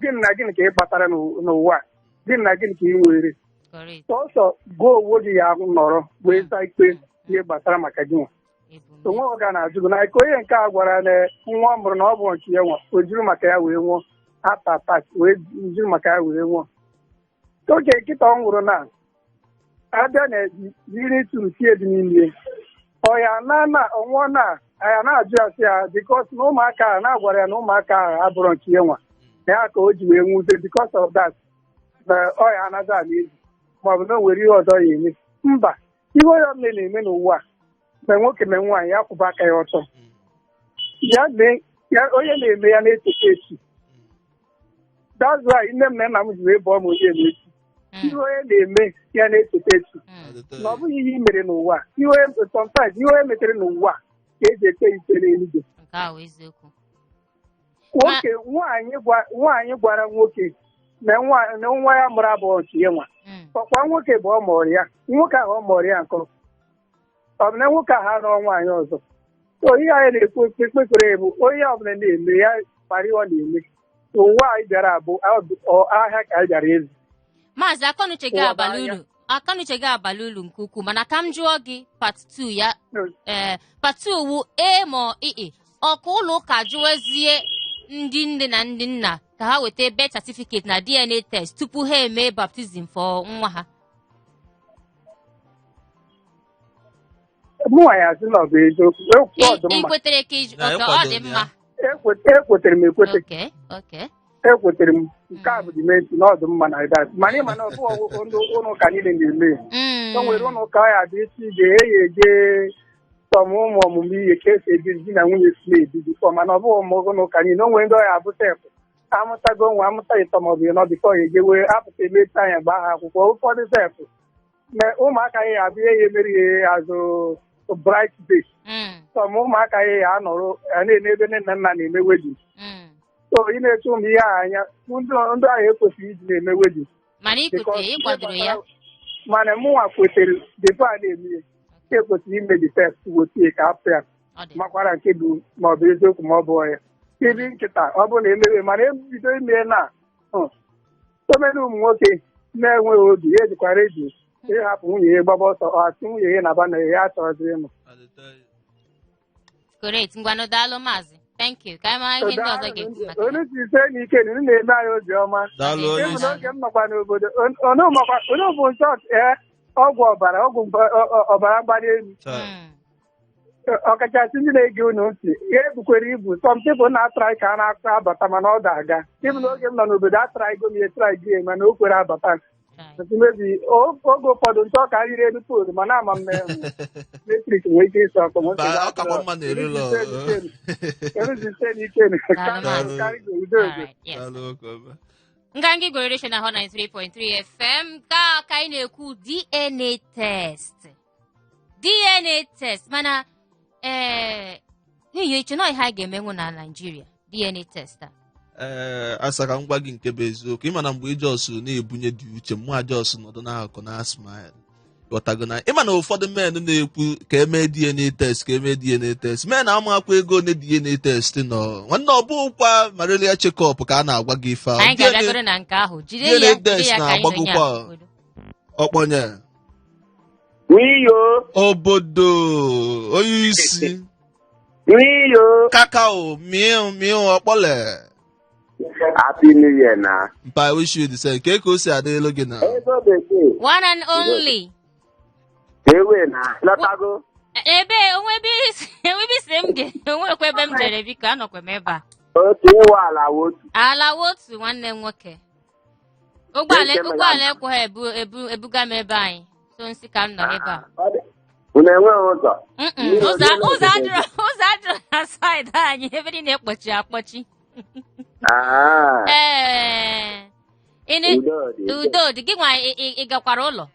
gịnị na gịnị ka ị kpatara n'ụwa a? Gịnị na gịnị ka ị nwere? Correct. Sọsọ gụọ onwe gị ya nọrọ wee zaa ikpe ihe gbasara maka gị nwa. Onwe ọ ga na-ajụ gị na ka onye nke a gwara na nwa ọ mụrụ na ọ bụ nke ya nwa, o jiri maka ya wee nwụọ heart attack, wee jiri maka ya wee nwụọ. Oge nkịta ọ nwụrụ na abịa na iri tụrụ tie dị n'ime ọ ya na na ọnwụọ na ya na-ajụ ya sị ya because na ụmụaka a na-agwara ya na ụmụaka ahụ abụrụ nke ya nwa, na ya ka o ji wee nwude because of that, na ọ ya anaghị ala ezi maọbụ na o nwere ihe ọzọ ya eme. Mba, ihe onye ọbụla na-eme n'ụwa a, ma nwoke ma nwaanyị, ya kwụba aka ya ọtọ, ya mee ya onye na-eme ya na-echeta echi. That's why nne m na nna m ji wee bụọ m onye na-echi. Ihe onye na-eme ya na-echeta echi, na ọ bụghị ihe i mere n'ụwa a. Ihe onye sometimes ihe onye metere n'ụwa a ka eji ekpe ikpe n'eluigwe. Nke a wụ eziokwu. Nwoke nwaanyị gwara nwoke na nwa ya mụrụ abụọ nke ya nwa, ọkwa nwoke bụ ọ mụrụ ya, nwoke ahụ ọ mụrụ ya nke ọ bụ na nwoke ahụ arụọ nwaanyị ọzọ. So ihe anyị na-ekwu ekpekpere bụ onye ọbụla na-eme ya mara ihe ọ na-eme. Ụwa anyị bịara abụ ahịa ka anyị bịara ịzụ. Maazị, akọnuche gị Ụwa bụ abalị ahịa. uru, akọnuche gị abalị uru nke ukwuu, mana ka m jụọ gị part 2 ya. Ee, part 2 wu e ma ii ọka ụlọ ụka jụwezie ndị nne na ndị nna ka ha weta birth certificate na DNA test tupu ha eme baptism for nwa ha. Mụnwa ya sị na ọ bụ eziokwu, ekwu ọ dị Ị mma. kwetere ka Na okay, ọ ịkwado dị ya. mma. Ekwetere m ekwete. Okay, okay. Ekwetere m nke a bụ dimenti na ọ dị mma na that, mana ịma na ọ bụ ndị ụlọ ụka niile na-eme ya. O nwere ụlọ ụka ya dị isi ije eyi eje some ụmụ ọmụmụ ihe ka esi ebi di na nwunye si na-ebi before, mana ọ bụghị ụmụ ụlọ ụka niile. O nwere ndị ọya abụ sef amụtago nwa, amụta ịtọ maọbụ ịnọ before ya eje wee apụta emechi anya gbaa ha akwụkwọ. Ụfọdụ sef na ụmụaka ya abụ ihe ya emeri ya azụ bright day. Some ụmụaka ya ya anọrọ ya na-eme ebe nne na nna na-eme wedding. So ị na-eche ụmụ ihe a anya, ndị ahụ ekwesịghị iji na-eme wedding. Mana ikwete Because ịkwadoro ya. Mana mụnwa kwetere before a na-eme ya, ekwesịrị ime the test wotie ka afọ ya Ọ dị. makwara nke bụ ma ọ bụ eziokwu ma ọ bụ ya ibi nkịta ọ bụrụ na emewe, mana ebido ime na omere ụmụ nwoke na-enweghị obi ya ejikwara eji ịhapụ nwunye ya gbaba ọsọ, ọ asị nwunye ya na-aba na ya achọrọzi ịnụ. Correct. Ngwanụ, daalụ maazị. Thank you. Ka anyị mara ihe ndị ọzọ ga-ekwu maka ya. Onu si ise na ike na unu na-eme anyị obiọma. Daalụ onye Ịbụ isi. n'oge m nọkwa n'obodo onu bụ nchọt ee ọgwụ ọbara ọgwụ ọbara mgbali elu. Chai. Ọkachasị ndị na-ege unu ntị ya ebukwere ibu, some people na-atrai ka a na-akụ abata mana ọ da-aga. Ịbụ n'oge m nọ n'obodo atraigo m ya trai gị mana o kwere abata. Mebi oge ụfọdụ nchọ ka riri elu poolu mana ama m na eletrik nwere ike ịsọ ọkụ. Mba, ọ kakwa mma na elu ụlọ. Alright, yes. Daalụ nwoke ọma. Nganga Igwe Radio na 93.3 FM ka anyị na-ekwu DNA test. DNA test mana ee n'ihi iche na ihe anyị ga-emenwu na Naịjirịa DNA test a. Ee, asa ka m gwa gị nke bụ eziokwu, ịma na mgbe Jos na-ebunye dị uche mụ Jos nọdụ n'akụkụ na smile, ghọtago na ịma na ụfọdụ men na-ekwu ka emee DNA test, ka emee DNA test, men amakwa ego one DNA test nọ nwanne, ọ bụkwa malaria check-up ka a na-agwa gị ife ahụ. Anyị ga-abịagoro na nke ahụ jide ya DNA jide test ya ka anyị nọ ya. na-agbagokwa. Ọkpọnye Wiyo, obodo onye isi wiyo. kakao miu miu ọkpọle. Happy New Year na. Mpa, I wish you the same. Ka o si adị elu gị na Ego bekee, One and only. ewe na lọtago. Ebe onwe ebe isi m ga onwekwa ebe m jere, biko anọkwa m ebe a. Otu ịwa ala wotu. Ala wotu nwanne m nwoke. Ụgbọala ụgbọala ekweghị ebuga m ebe anyị. So nsị ka m nọ ebe a. Unu enweghị ụzọ? Ụzọ adịrọ na saịdị anyị, ebe niile ekpochi akpọchi. Ee. Udo dị gị nwa, ị gakwara ụlọ?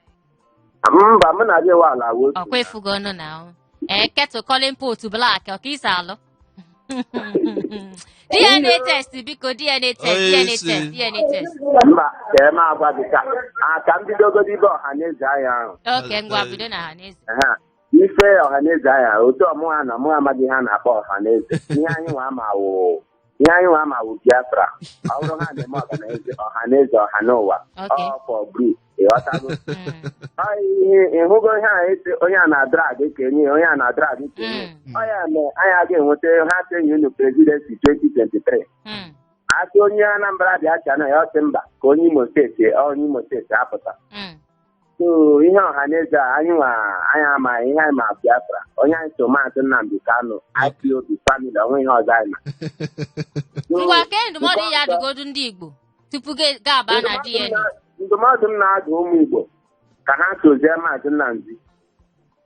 Mba, mụ na gị wa ala wotu. Ọkwa efugo ọnụ na ahụ. Ee, kettle calling pot black, ọka isi alụ. DNA test biko, DNA test, DNA test, DNA test. Mba, ka eme agwa gị ka ka m bidogodi ibe ọhaneze anyị ahụ. Okay, ngwa bido na ọhaneze. Ife ọhaneze anyị ahụ, otu ọmụha na mụ amaghị ha na-akpọ ọhaneze. Ihe anyị nwa ama wụ Biafra. Ọ bụrụ ha na-eme ọhaneze ọha n'ụwa. All for group. Ịghọtago? Ọ ihe ịhụgo ihe a esi onye a na-adrag ka enye ya, onye a na-adrag ka enye ya. Ọ ya mee anyị aga enweta ha sị enyi unu presidency 2023. Asị onye Anambra bịa cha na ya, ọ sị mba, ka onye Imo steeti, onye Imo steeti apụta. So ihe ọha na eze a anyị nwa anyị amaghị ihe anyị ma. Biafra onye anyị so, Maazị Nnamdi Kanu, IPOB family, onwe ihe ọzọ anyị ma. So, Ngwa, ke ndụmọdụ nke ya ọzọ- adụgodu ndị Igbo tupu gị ga-aba na DNA? Ndụmọdụ m na-adụ ụmụ Igbo ka ha sozie Maazị Nnamdi,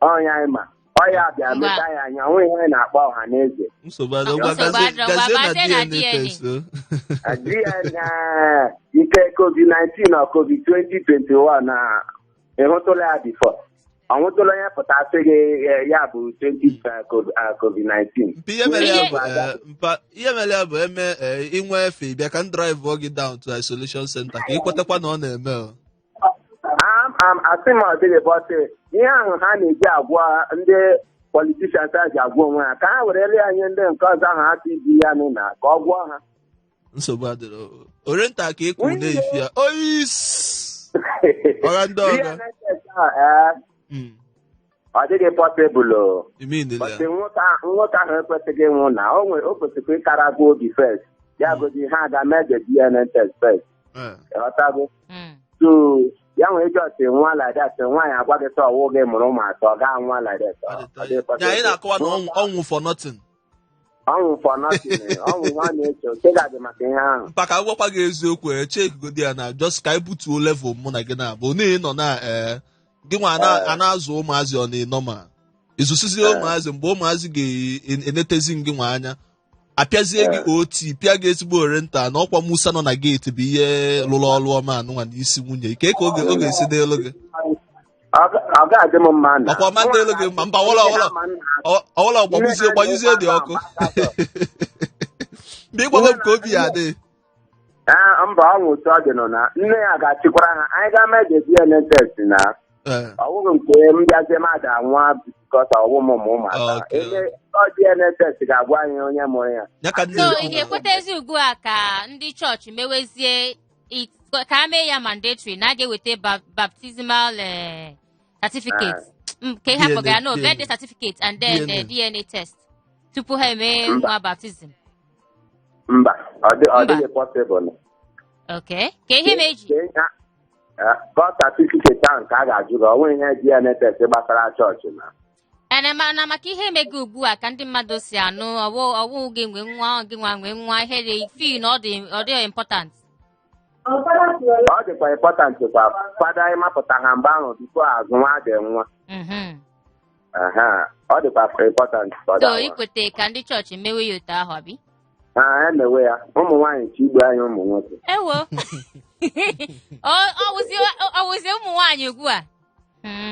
onye anyị ma. Ọya bịa Ngwa. meta ya anya, onwe ihe anyị na-akpọ ọha na eze. Nsogbu adịrọ. Ngwa, Nsogbu gazie adịrọ. Ngwa, gazie na bazie na DNA DNA. test o. DNA nke COVID-19 na COVID 2021 na ịhụtụla ya before, ọ nwụtụla onye pụta sị gị ya bụ 20 COVID-19. Mpa, ihe mere ya Ihe- bụ mpa, ihe mere ya bụ eme inwe efe bịa ka m drive gị down to isolation center ka ị kwetakwa na ọ na-eme o. Asị m ọ dịghị, but ihe ahụ ha na-eji agwọ ndị politicians a ji agwọ onwe ha, ka ha werele ya nye ndị nke ọzọ ahụ ha si ji ya nụ na ka ọ gwọọ ha. Nsogbu adịrọ. Orienta ka ịkụ na-efi ya ois ọga ndị ọga. DNA ahụ, ọ dịghị possible o. Ime inele But ya. nwoke ahụ ekwesịghị ịnwụ na o nwere o kwesịrị ịkara gwa obi first, ya gozi ha ga mee the DNA test first. Ịghọtago? So ya nwere just nwa like that, nwaanyị agwa gị sọ ọwụ gị mụrụ ụmụ atọ, gaa nwa like that. Ọ dịghị Ya anyị possible. na-akọwa na ọnwụ for nothing. Ọnwụ for nothing, ọnwụ ihe ọ na-eche ochegadị maka ihe ahụ. Mpa, ka gwakwa gị eziokwu, chekgodi ya na just ka anyị butuo level mụ na gị na-abụ n'ihi nọ na gị nwa a na-azụ ụmụazị, ọ na-enọ ma ịzụsizie ụmụazị, mgbe ụmụazị ga-enetezi gị nwa anya, apịazie gị oti pịa gị ezigbo orienta na ọkwa Musa nọ na gate bụ ihe lụrụ ọrụ ọma anụnwa n'isi nwunye ike ka oge ọ ga-esi n'elu gị. Ọ ga-adị m mma na Ọkwa ọma dị elu gị mma. Mba, wọlọ wọlọ ọwụla gbagbuzie gbanyụzie dị ọkụ mgbe ịgwago m ka obi ya adị. Ee, mba, ọnwụ otu ọ dị nọ na nne ya ga-achịkwara ha, anyị ga mee the DNA test na ọ bụghị nke m bịazie mmadụ anwa because ọwụ m ụmụ ụmụaka. Ebe ọ DNA test ga-agwa anyị onye mụrụ ya. Ya ka nne So ekwu. ị ga-ekwetezi ugbu a ka ndị chọọchị mewezie ka a mee ya mandatory na a ga-eweta baptismal certificate, ka ị hapụ ga no DNA. birthday certificate and then DNA. DNA test tupu ha emee Mba. nwa baptism? Mba, ọ Mba. dịghị possible. Okay, ka ihe ma eji Birth certificate ahụ ka a ga-ajụ gị, ọ nweghị ihe DNA test gbasara chọọchị na. Ene na maka ihe emego ugbu a ka ndị mmadụ si anụ ọwụ ọwụ gị nwe nwa, gị nwa nwe nwa, ihe dị feel na ọ dị important. Ọ dịkwa important kwa fada ịmapụta ha mgbe ahụ before azụ nwa dị nwa. Aha, ọ dịkwa important for So that one. ikwete ka ndị chọọchị mewe ya otu ahụ, abi? Ha emewe ya, ụmụ nwaanyị chi igbu anyị ụmụ nwoke. Ewo, ọ wụzi ụmụ nwaanyị ugbu a?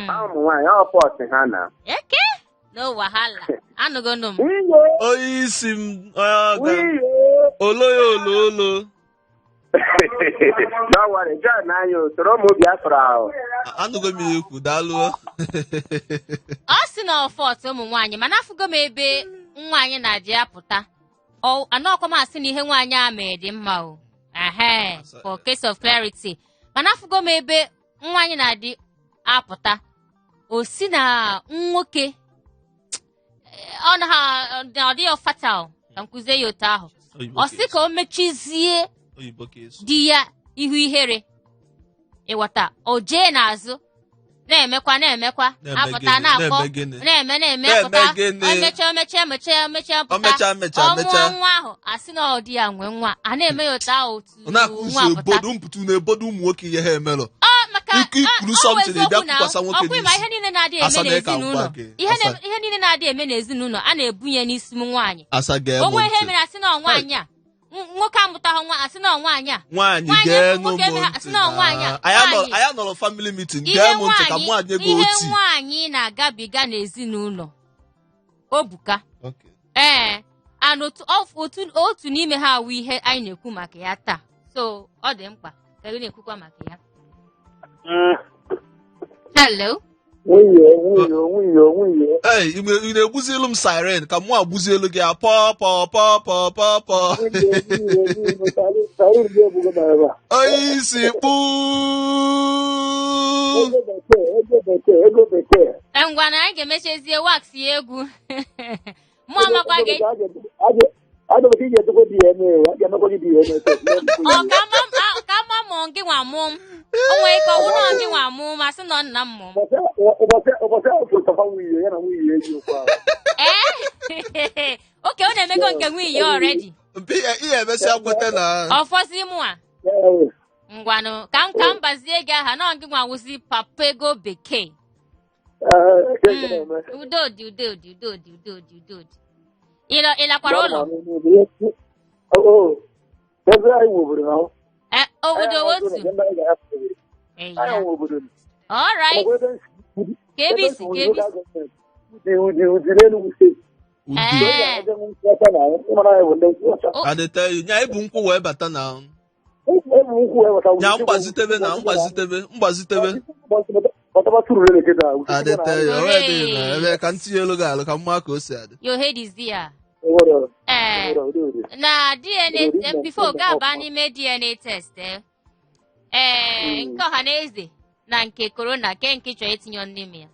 Ha ụmụ nwaanyị ọ pọt ha na. Eke no wahala, anụgonu m. Nwunye. Onye isi m, onye ọga. Nwunye. Olo ya olo olo. Don't worry, join anyị o, soro ụmụ Biafra ahụ. Anụgo m ya ekwu, daalụ. Ọ sị na ọfọt ụmụ nwaanyị, mana afụgo m ebe nwaanyị na-adị apụta. Anọkwa m asị na ihe nwaanyị a mee dị mma o, ehe, for case of clarity, mana afụgo m ebe nwaanyị na-adị apụta, o si na nwoke ọ na ha ọ dịghị fatal ka m kụzie ya otu ahụ, ọ sị ka o mechizie Oyibo ka esu. Di ya ihu ihere, ịghọta? O jee n'azụ na-emekwa na-emekwa Na-eme apụta gịnị? na-akpọ Na-eme gịnị? na-eme na-eme Na-eme apụta. gịnị? Omecha omecha emecha emecha O pụta, mechaa mechaa ọ mụọ mechaa. nwa ahụ, asị na ọ di ya nwee nwa, a na-eme ya otu ahụ otu Ọ na-akụzi nwa pụta. ebodo mpụtụ na-ebodo ụmụ nwoke ihe ha emelụ. Ọ maka Ikwuru ọ bụ something, ị bịa eziokwu na kwukwasa nwoke ọkwa ịma n'isi. ihe niile na-adị eme Asa na ịka n'ezinụlọ ngwa gị. ihe Asa. ihe niile na-adị eme n'ezinụlọ, a na-ebunye n'isi m nwaanyị. Asa gee m Onwe ihe ntị. mere, asị na ọ nwaanyị a. Nwoke amụtaghị nwa, asị na ọ nwaanyị a. Nwaanyị, Nwaanyị gee nwoke nụ m eme ntị. asị na ọ nwaanyị a. Anyị Nwaanyị. anọrọ family meeting. Ihe Gee m ntị ka nwaanyị mụ nye gị ihe oti. nwaanyị na-agabiga n'ezinụlọ o buka. Okay. Ee, and otu n'ime ha awụ ihe anyị na-ekwu maka ya taa, so ọ dị mkpa ka anyị na-ekwukwa maka ya. Hello. Nwunye, nwunye, nwunye, nwunye. Ei, ị na-egbuzielu m siren ka mụ agbuzielu gị a pọ pọ pọ pọ pọ pọ. Nwunye, nwunye, nwunye, siren gị ebugo m ebe a. Onye isi kpụ. Ego bekee, ego bekee, ego bekee. Ngwa na anyị ga-emechezie wax ya egwu. Mụ amakwa gị. Aga m ị ga-edekwa DNA, a ga-emekwa gị DNA test. Ọ ka ama ka ama mụ gị nwa mụ m. O nwere ike ọ bụrụ na gị nwa mụ m, asị nọ nna m mụ m. Ụbọchị ahụ pụtara nwunye ya na nwunye ya eji okwu ahụ. Ee, oke ọ na-emego nke nwunye ya already. Mpi ihe emesịa kweta na Ọfọzi mụ a. Ngwanụ ka m bazie gị aha na gị nwa wụzi papa ego bekee. Udo dị, udo dị, udo dị, udo dị, udo dị. Ịlakwara ụlọ? Ebe anyị nwe obodo na Obodo otu. Anyị nwe obodo. All right. Ka ebe isi, ka ebe isi. Udi, Udi n'Enugu Steeti. Udi. Ee. Ebe nkwụ ọcha na ịmara anyị bụ ndị nkwụ ọcha. I dey tell you, nya ibu nkwụ wee bata na Ebu nkwụ wee bata. Nya mgbazitebe na mgbazitebe mgbazitebe. Bataba tụrụ lele kịta. I dey tell you, already na ebe ka ntinye elu gị alụ ka mma ka o si adị. Your head is there. Ee. Na DNA before ga-aba n'ime DNA test ee nke ọha na eze na nke corona ke nke chọrọ itinye ọnụ n'ime ya.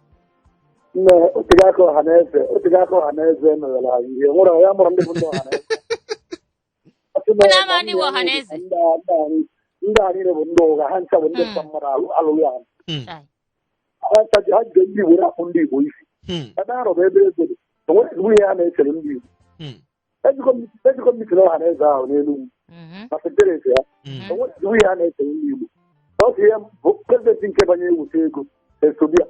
Nne, otego aka ọha na eze, otego aka ọha na eze merela anyị ihe nwere ya mụrụ ndị bụ ndị ọha na eze. Unu ama ndị bụ ọha na eze? Ndị a niile bụ ndị ụgha, ha ncha bụ ndị mkpa mmadụ alụghị ahụ. Chai. Ha ncha ji ha jide ndị Igbo na-akpụ ndị Igbo isi. Ebe ha nọ bụ ebe ego dị. O nwere ezigbo ihe ha na-echere ndị Igbo. Ejikọ m ọha na eze ahụ n'Enugwu na sektereti ya. O nwere ezigbo ihe ha na-echere ndị Igbo. Ọ sị ihe bụ president nke banye ewute ego esobia.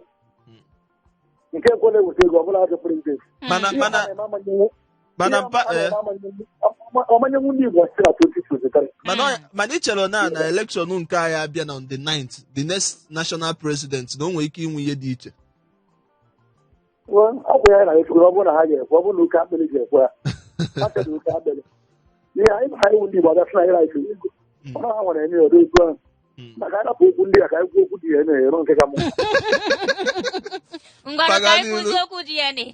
Nke ekwela ewute ego ọ bụla ajọ president. Mana Ihe mana ha na-eme amanyenwu mana mpa ọmanyenwu ndị Igbo site na 2023. Mana ị chere na election nke anyị abịa na on the 9th, the next national president na o nwere ike inwe ihe dị iche. Ọ bụ ya na ekwuru, ọ bụrụ na ha ga-ekwe, ọ bụrụ na oke akpịrị ga-ekwe ha. Ha chọrọ oke akpịrị. Ihe anyị ma anyị wụ ndị Igbo abịa sị na anyị like ego. Ọ na ha nwere eme ọdụ okwu ahụ. Maka anyị rapụ okwu ndị a ka anyị kwuo okwu dị ya na-ero nke ka mma. Ngwanụ ka Paga anyị n'ilu. kwuzie okwu DNA.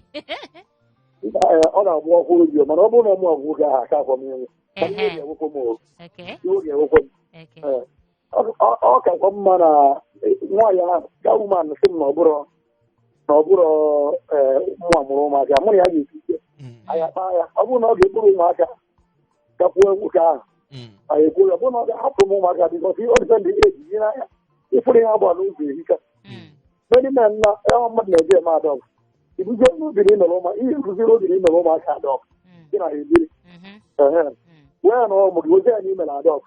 Ọ na-agbụ ọkụ obi, mana ọ bụrụ na ọmụ ọgwụ ga aka afọ m enwe. Mana iwe ga-ewekwa m o. Iwe ga-ewekwa m. Okay. Ọ kakwa mma na nwaanyị ahụ ga woman sị m na ọ bụrụ na ọ bụrụ mụnwa mụrụ ụmụaka, mụ na ya ga-esi ike. Anyị akpa ya, ọ bụrụ na ọ ga-ekpuru ụmụaka gakwuo nwoke ahụ, anyị ekwuo ya. Ọ bụrụ na ọ ga-ahapụ m ụmụaka, because ọ depend eji ihe n'anya ịfụrụ ihe agba n'ụzọ ehika. Many men na ya mmadụ na-eji eme adopt, ibuzie n'obi na imere ụmụ ihe nkụziri obi na imere ụmụaka adopt, gị na ha ebiri. Ehe. Wee na ụmụ gị ozi ya na imere adopt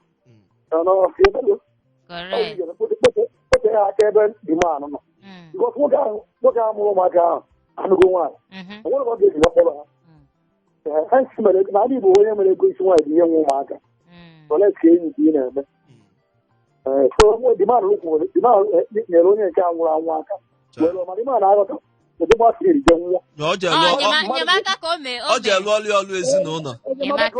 Correct. kpote ya aka ebe demand nọ, because nwoke ahụ mụrụ ụmụaka ahụ anụgo nwaanyị. O nwere ka ọ ga-esi kpọrọ ha. Ee, ha si mere na ndị Igbo onye mere ego isi nwaanyị bụ ihe nwe ụmụaka. Olee ka enyi ka ị na-eme? Ee, so demand nyere onye nke a nwụrụ anwụ aka were, ma demand aghọta ụdị gbasiri je nwụọ. Na ọ je Ọ lụọ nyemaka ka o mee o ọ je mee. lụọ ọlụ ọlụ ezinụlọ. Enyemaka.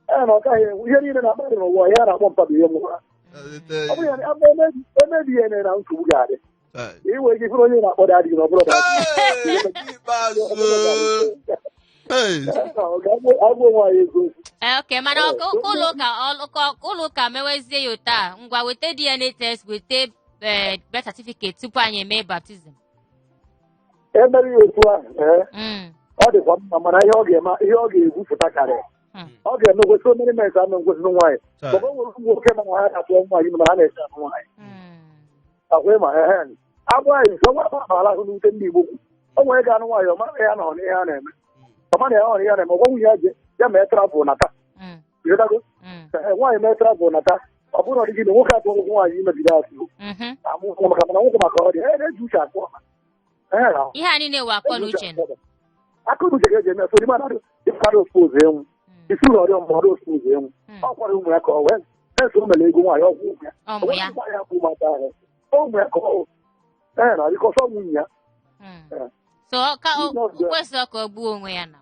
Ee, na ọ gaghị enwe ihe niile na-akparị n'ụwa ihe a na-akpọ mpa bụ ihe nwụrụ. Ọ bụrụ ya na emebi ihe na nsogbu ga-adị. Iwe gị fụrụ onye na-akpọ daddy na ọ bụrụ daddy. Hey, ikpeazụ. Hey. Agụ onwe anyị eziokwu. Ee, okay, mana ụlọ ụka mewezie ya taa, ngwa weta DNA test, weta birth certificate tupu anyị eme baptism. Emere ya otu ahụ, ee, ọ dịkwa mma, mana ihe ọ ga-eme, ihe ọ ga-egwupụta karịrị. Ọ ga-emekwe so many men ama nkwesịrị nwaanyị. Maka o nwere ụmụ nwoke mana ha na-atụ nwaanyị, mana ha na-eche anụ nwaanyị. Akwa ịma ehe agwa anyị nso nwa akpa ahụ n'ute ndị Igbo kwu. O nwere ga-anụ nwaanyị, ọ mara ya nọ n'ihe a na-eme. Ọ mara ya ọ n'ihe a na-eme, ọgwa nwunye ya je ya mee travel nata. Ịghọtago? Ee, nwaanyị mee travel nata, ọ bụrụ na ọ dịghị na nwoke atụ ụgwọ nwaanyị imegide asị amụ nwa, maka mana nwoke maka ọ dị ee na-eji uche akpọ. Ee, na Ihe a niile wụ akọ na uche. Akọ na uche ka eji eme so dịmadụ expose enwu isi ụlọ ọrịa mmadụ expose enwu. Ọ kwara ụmụ ya ka ọ wee eso o mere ego nwaanyị ọgwụ ụmụ ya. Ọmụ ya. Nwaanyị akwụ ụmụaka ahụ ụmụ ya ka ọ ee na bikọsọ nwunye ya. So ọ ka o kwesịrị ka ọ gbuo onwe ya na.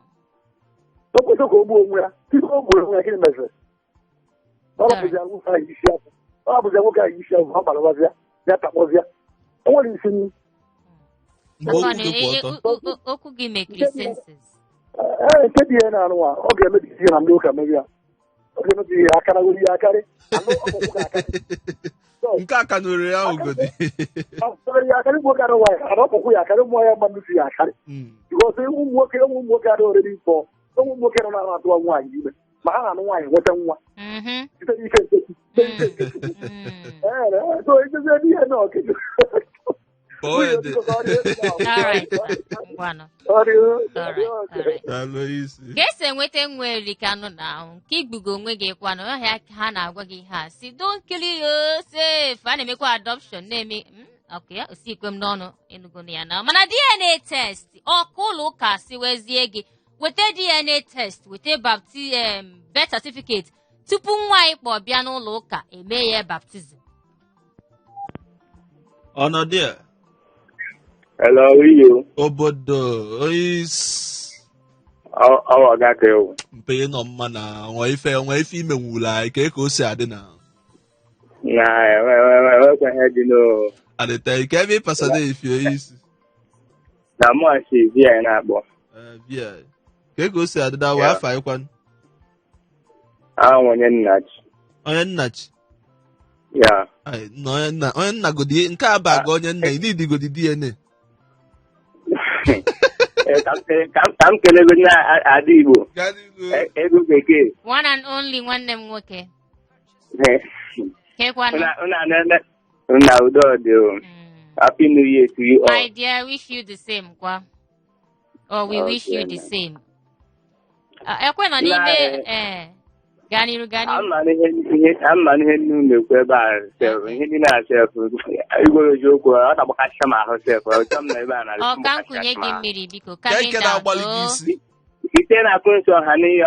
O kwesịrị ka o gbuo onwe ya tupu o gburu onwe ya, gịnị meziri? Ọ rọpụzi ahụ anyị isi afọ. Ọ bụzi nwoke ahụ isi ahụ ọ kparabazịa ya takpọzịa o nwere isi nnu. Mgbe okwu Ngwanụ, gị kwụ ọtọ. okwu gị mekiri senses. Ee, nke dị ihe na-anụ a, ọ ga-emebi ihe na ndị ụka mebi ya, ọ ga-emebi ihe akaragoro ihe akarị anụ ọkpụkpụ ga-akarị. Nke a ka nụrụ ya ugodi. Ọ ya akarị ụmụ nwoke anụ nwaanyị ana ọkpụkpụ ya akarị ụmụ ya mmadụ si ya akarị, because ụmụ nwoke adị oriri mkpọ, ụmụ nwoke nọ na atụwa nwaanyị ime, ma ha na-anụ nwaanyị nweta nwa site n'ike nke Chukwu, site n'ike nke Chukwu. Ee, so ejezie n'ihe na ọkịjụ. Kpọọ ya dị. All right, sir. Ngwanụ. All right, all right. Daalụ isi. Ka esi enweta nwa erikanụ na ahụ nke igbugo onwe gị kwanụ ọhịa ha na-agwa gị ha si don't kill yourself. A na-emekwa adoption na-eme ọkụ ya osikwe m n'ọnụ ịnụgonu ya na mana DNA test ọkụ ụlọ ụka si wezie gị weta DNA test, weta birth certificate tupu nwa anyị kpọ bịa n'ụlọ ụka eme ya baptism. Ọnọdụ a. Hello, iyo. Obodo onye isi. Ọwọ ga ka ewu. Mpe nọ mma na nwa ife imenwulu anyị ka o si adị na. Na enwekwa ihe dị n'o. Adịta ike ebe ịpasada efi onye isi. Na mụ si vi anyị na-akpọ. Eh, bịa. Ka o si adị na wee afọ anyị kwanụ. Ahụ onye nnachi. Onye nnachi. Ya. Ai, nna onye nna godi nke a bụ aga onye nna ị n'idigodi DNA. Eh, ka m kelego na ada Igbo. Gaa n'ihu. Ego bekee. One and only nwanne m nwoke kekwanụ. Unu na-eme na udo dị o. Happy New Year to you all. My dear, wish you the same kwa. Or we wish you the same. Ah, ekwe nọ n'ime ee, gaa n'iru, gaa n'iru. Ama n'ihe nnu na-ekwu ebe a sef, ihe niile a sef, igwere eziokwu, ọ na-agbakasị m ahụ sef, ọjọọ m na ebe a na Ọ ka m kụnye gị mmiri, biko. Ka Calm ike down. na-agbalị gị Oh. isi. Site na akụnso ọhaneze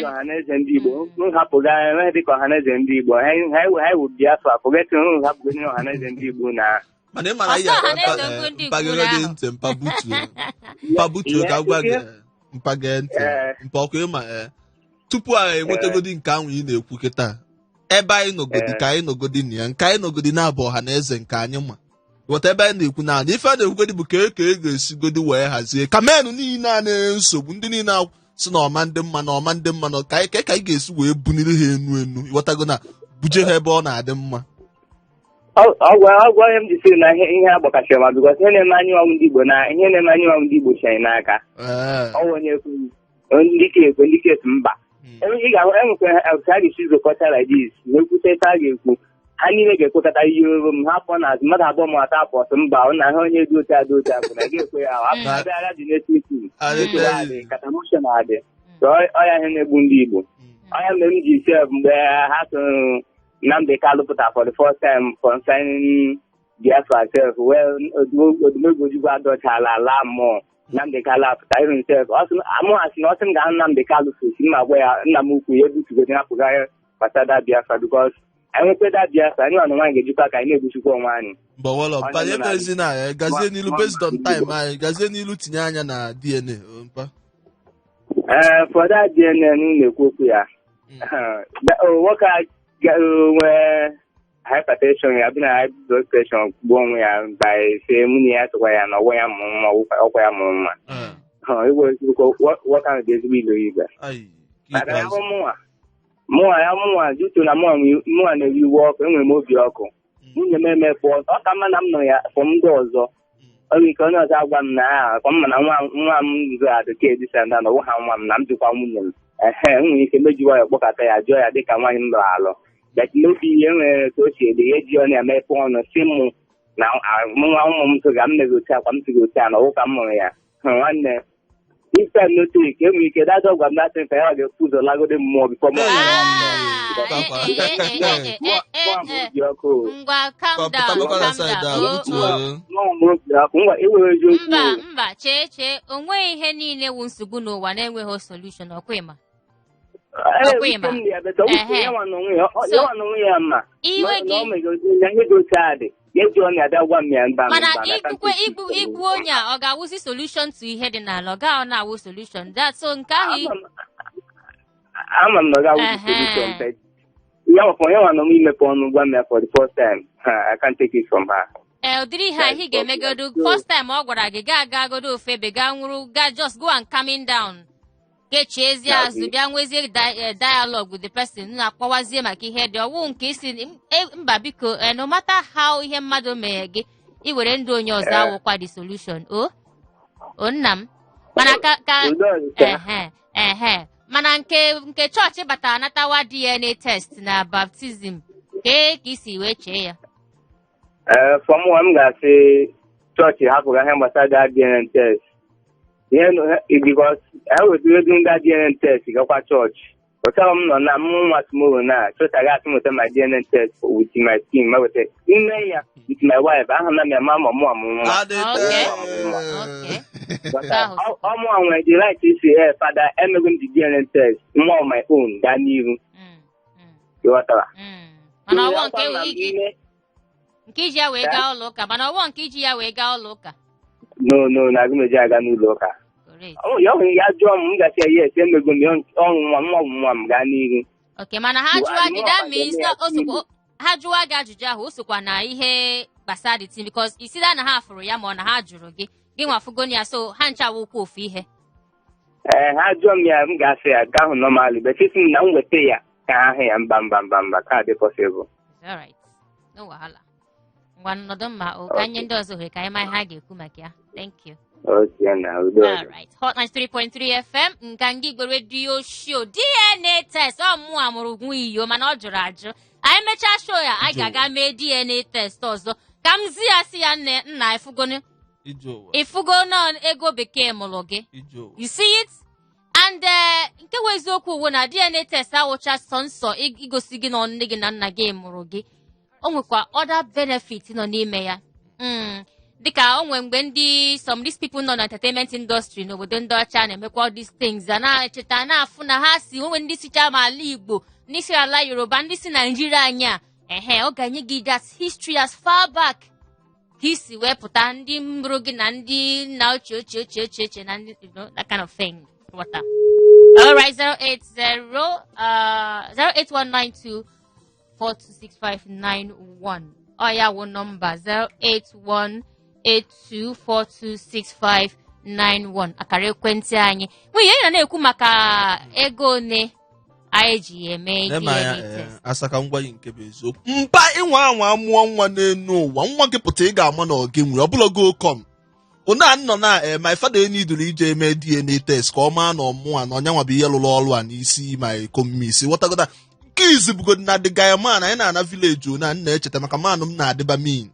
ọhaneze ndị Igbo nhapụga enweghị dịka ọhaneze ndị Igbo ha ha wụ Biafra, forget nhapụga ndị ọhaneze ndị Igbo na Mana ị mara Ọsọ ihe ọhaneze okwu ndị Igbo mpagere dị ahụ. ntị mpa butuo, mpa butuo ka gwa gị, mpa gee ntị. Mpa ọkụ ịma tupu anyị enwetagodi nke ahụ ị na-ekwu kịta ebe anyị nọgodi, ka anyị nọgodi na ya, nke anyị nọgodi na-abụ ọha na eze nke anyị ma ghọta ebe anyị na-ekwu na ife a na-ekwugodi bụ ka e ka e ga-esigodi wee hazie ka menụ niile a na-enye nsogbu, ndị niile a si na ọma ndị mma na ọma ndị mma na ka anyị ga-esi wee buniri ha enu enu, ịghọtago, na buje ha ebe ọ na-adị mma. Ọgwa ihe m ji sị na ihe a gbakasịrị ma because ihe na-eme anyị ọnwụ ndị Igbo na ihe na-eme anyị ọnwụ ndị Igbo si anyị n'aka. Ọwụ onye ekwe ndị ka ekwe ndị ka esi mba. Ị ga-ahụ enwekwa ka a ga-esi zụkọta like this wee kwute ife a ga-ekwu, ha niile ga-ekwekọta ihe olu m ha pụọ n'azụ mmadụ abụọ ma atọ apụ ọsọ mba ọ na ha onye dị otu a dị otu a bụ na ga-ekwe ya hapụ abịa agha dị n'etiti nsogbu adị katamotion adị. So, ọ ya ihe na-egbu ndị Igbo, ọ ya mere m ji sef mgbe ha so Nnamdi Kanu pụta for the first time concerning Biafra sef, well, Odumegwu Ojukwu adọchala ala mmụọ, Nnamdi Kanu apụta ịhụ sef, mụ asị na ọsị m ga-ahụ Nnamdi Kanu sosi m agwa ya nna m ukwu ya ebutugozi hapụga gbasara Biafra, because enweta da Biafra anyị nwa nwaanyị ga-ejikwa ka anyị na-egbuchikwa onwe anyị. Mbọwọlọ mpa. Onye nọ na- Emezi na ya gazie n'ilu based on time anyị, gazie n'ilu tinye anya na DNA o, mpa. Ee, for that DNA m na-ekwu okwu ya, nwoke a nwee hypertension ya bụ na high blood pressure gbuo onwe ya by say nwunye ya sịkwa ya na ọgwọ ya mụrụ nwa, ọkwa ya mụrụ nwa. Igwe ezigbo nwoke ahụ dị ezigbo ilo igwe. Ai, Maka ya ikpeazụ. bụ mụnwa ya mụnwa jutu na mụnwa na-ewe iwe ọkụ, enwere m obi ọkụ, nwunye m emepụ ọ ka mma na m nọ ya fọ ndị ọzọ. Ọ nwere ike onye ọzọ agwa m na ah, kwa mma na nwa nwa m zụ adịka edisa na ọwụ ha nwa m na m jikwa nwunye m ehe m nwere ike mejiwa ya kpọkọta ya jụọ ya dịka nwaanyị m lụrụ alụ, but maybe ihe nwere ka o si ede ya eji ọ na-emepe ọnụ si mụ na nwa ụmụ m tụga m mere otu akwa m tụga otu a na ọwụ ka m mụrụ ya. Nwanne, if time no take, enwere ike dada gwa m that ka ya ga-ekwu ụzọ lagode mmụọ before mụ Ah, eh, eh, eh, eh, eh, mụ eh, eh. obi ọkụ. Ngwa, calm down. Pụtabakwa na Calm side a, down. Oh, butuo. oh. Mụ m obi ọkụ, ngwa, iwere eziokwu. Mba, mba, chee, chee, o nweghị ihe niile wụ nsogbu n'ụwa na-enweghị solution, ọkwa ịma? Ee, Ọkwa ịma? uche m dị ya better, uche ya nwa n'onwe ya, So, ya nwa n'onwe ya ma iwe na gị o megoro na ihe dị otu a dị ya eji ọ na-abịa gwa m ya mba. Mana mba na igbukwe igbu onye a, ọ ga-awụzi solution to ihe dị n'ala? Ọ gaghị na-awụ solution that, so nke ahụ Ama m na ọ ga-awụ solution, but Ya nwakwa ya nwa nọ m imepe ọnụ gwa m ya for the first time. Ha, I can't take it from her. Ee, ụdịrị ihe a ihe ị ga-emegodo first time ọ gwara gị, gaa agagodo ofu ebe, gaa nwụrụ, gaa just go and calming down, gecheezie azụ, bịa nwezie dialogue with the person, na-akpọwazie maka ihe dị ọwụ nke isi mba biko, no matter how ihe mmadụ mere gị, i were ndụ onye ọzọ awụkwa the solution. O nna m, mana ka Udo dị. Ehe, mana nke chọọchị batara natawa DNA test na baptism, kee ka isi wee chee ya? Ee, for mụ, m ga-asị chọọchị hapụga ihe gbasara that DNA test. Ihe because e wetara ego nga DNA test gakwa chọọchị. Ọchọrọ m nọ na m nwa tomorrow na chọọchị aga asị m weta my DNA test with my team, ma weta ime ya with my wife ahụ na m ya ma ma mụ amụ nwa. Okay. Okay. But Ahụ. ọ mụ nwere the right isi, ee, fada, emego m the DNA test nwa on my own, gaa n'ihu. Ịghọtara? Mana ọwọ nke Ọkwa na nke iji ya wee gaa ụlọ ụka, mana ọwọ nke iji ya wee gaa ụlọ ụka. No, na aga m eji aga n'ụlọ ụka. Correct. Ọ ya ọ ya jụọ m, m gasị ya yes, emego m ya, ọnwụ nwa nwa bụ nwa m, gaa n'ihu. Okay, mana ha jụwa gị, that means na o N'ihu. sokwa ha jụwa gị ajụjụ ahụ, o sokwa na ihe gbasara the thing, because isi na ha fụrụ ya ma ọ na ha jụrụ gị, gị nwa fụgoni ya, so ha ncha wụkwa ofu ihe. Ee, ha jụọ m ya, m ga-asị ya gaa hụ normally, but isi m na m weta ya ka ha hụ ya, mba mba mba mba, ka dị possible. It's alright, no wahala. Ngwa, nọdụ mma o, ka nye ndị ọzọ ohere ka anyị ma ihe ha ga-ekwu maka ya. Thank you. Okay, na udo dị. Alright, Hot 93.3 FM, Nganga Igbo Radio Show, DNA test. Ọ mụ amụrụ nwa iyo, mana ọ jụrụ ajụ. Anyị mechaa show ya, anyị ga-aga mee DNA test ọzọ ka m zi ya, si ya, nne nna, ifugonu Ije ụwa. Ifugo na ego bekee mụrụ gị. Ije ụwa. You see it? And nke wụ eziokwu wụ na DNA test awụcha sọ nsọ igosi gị na nne gị na nna gị mụrụ gị. O nwekwa other benefit nọ n'ime ya. Dịka o nwee mgbe ndị some these people nọ na entertainment industry n'obodo ndị ọcha na-emekwa all these things, a na-echeta na-afụ na ha si onwe ndị sicha ma ala Igbo, ndị si ala Yoruba, ndị si Naijiria anyị a. Ehe, ọ ga-enye gị that history as far back ka isi wee pụta, ndị mụrụ gị na ndị nna ochie ochie ochie ochie ochie na ndị that kind of thing. Water. All right, 080 08192 426591. Ọ ya wụ nọmba 08182426591, akara ekwentị anyị. Nwunye anyị na-ekwu maka ego one anyị ji eme Nema ya. DNA test. Asa ka m gwa gị nke bụ eziokwu. Mpa, ịnwa anwa mụọ nwa n'elu ụwa, nwa gị pụta, ị ga-ama na ọ gị nwere ọbụla go kom ụna nọ na my father eniduru ije eme DNA test ka ọ maa na ọmụa na ọnyanwa bụ ihe lụrụ ọrụ a n'isi ma komisi ghọtagoda. Nke izu bugodi na the guy man anyị na-ana village na nna echeta maka manụ m na-adịba mean,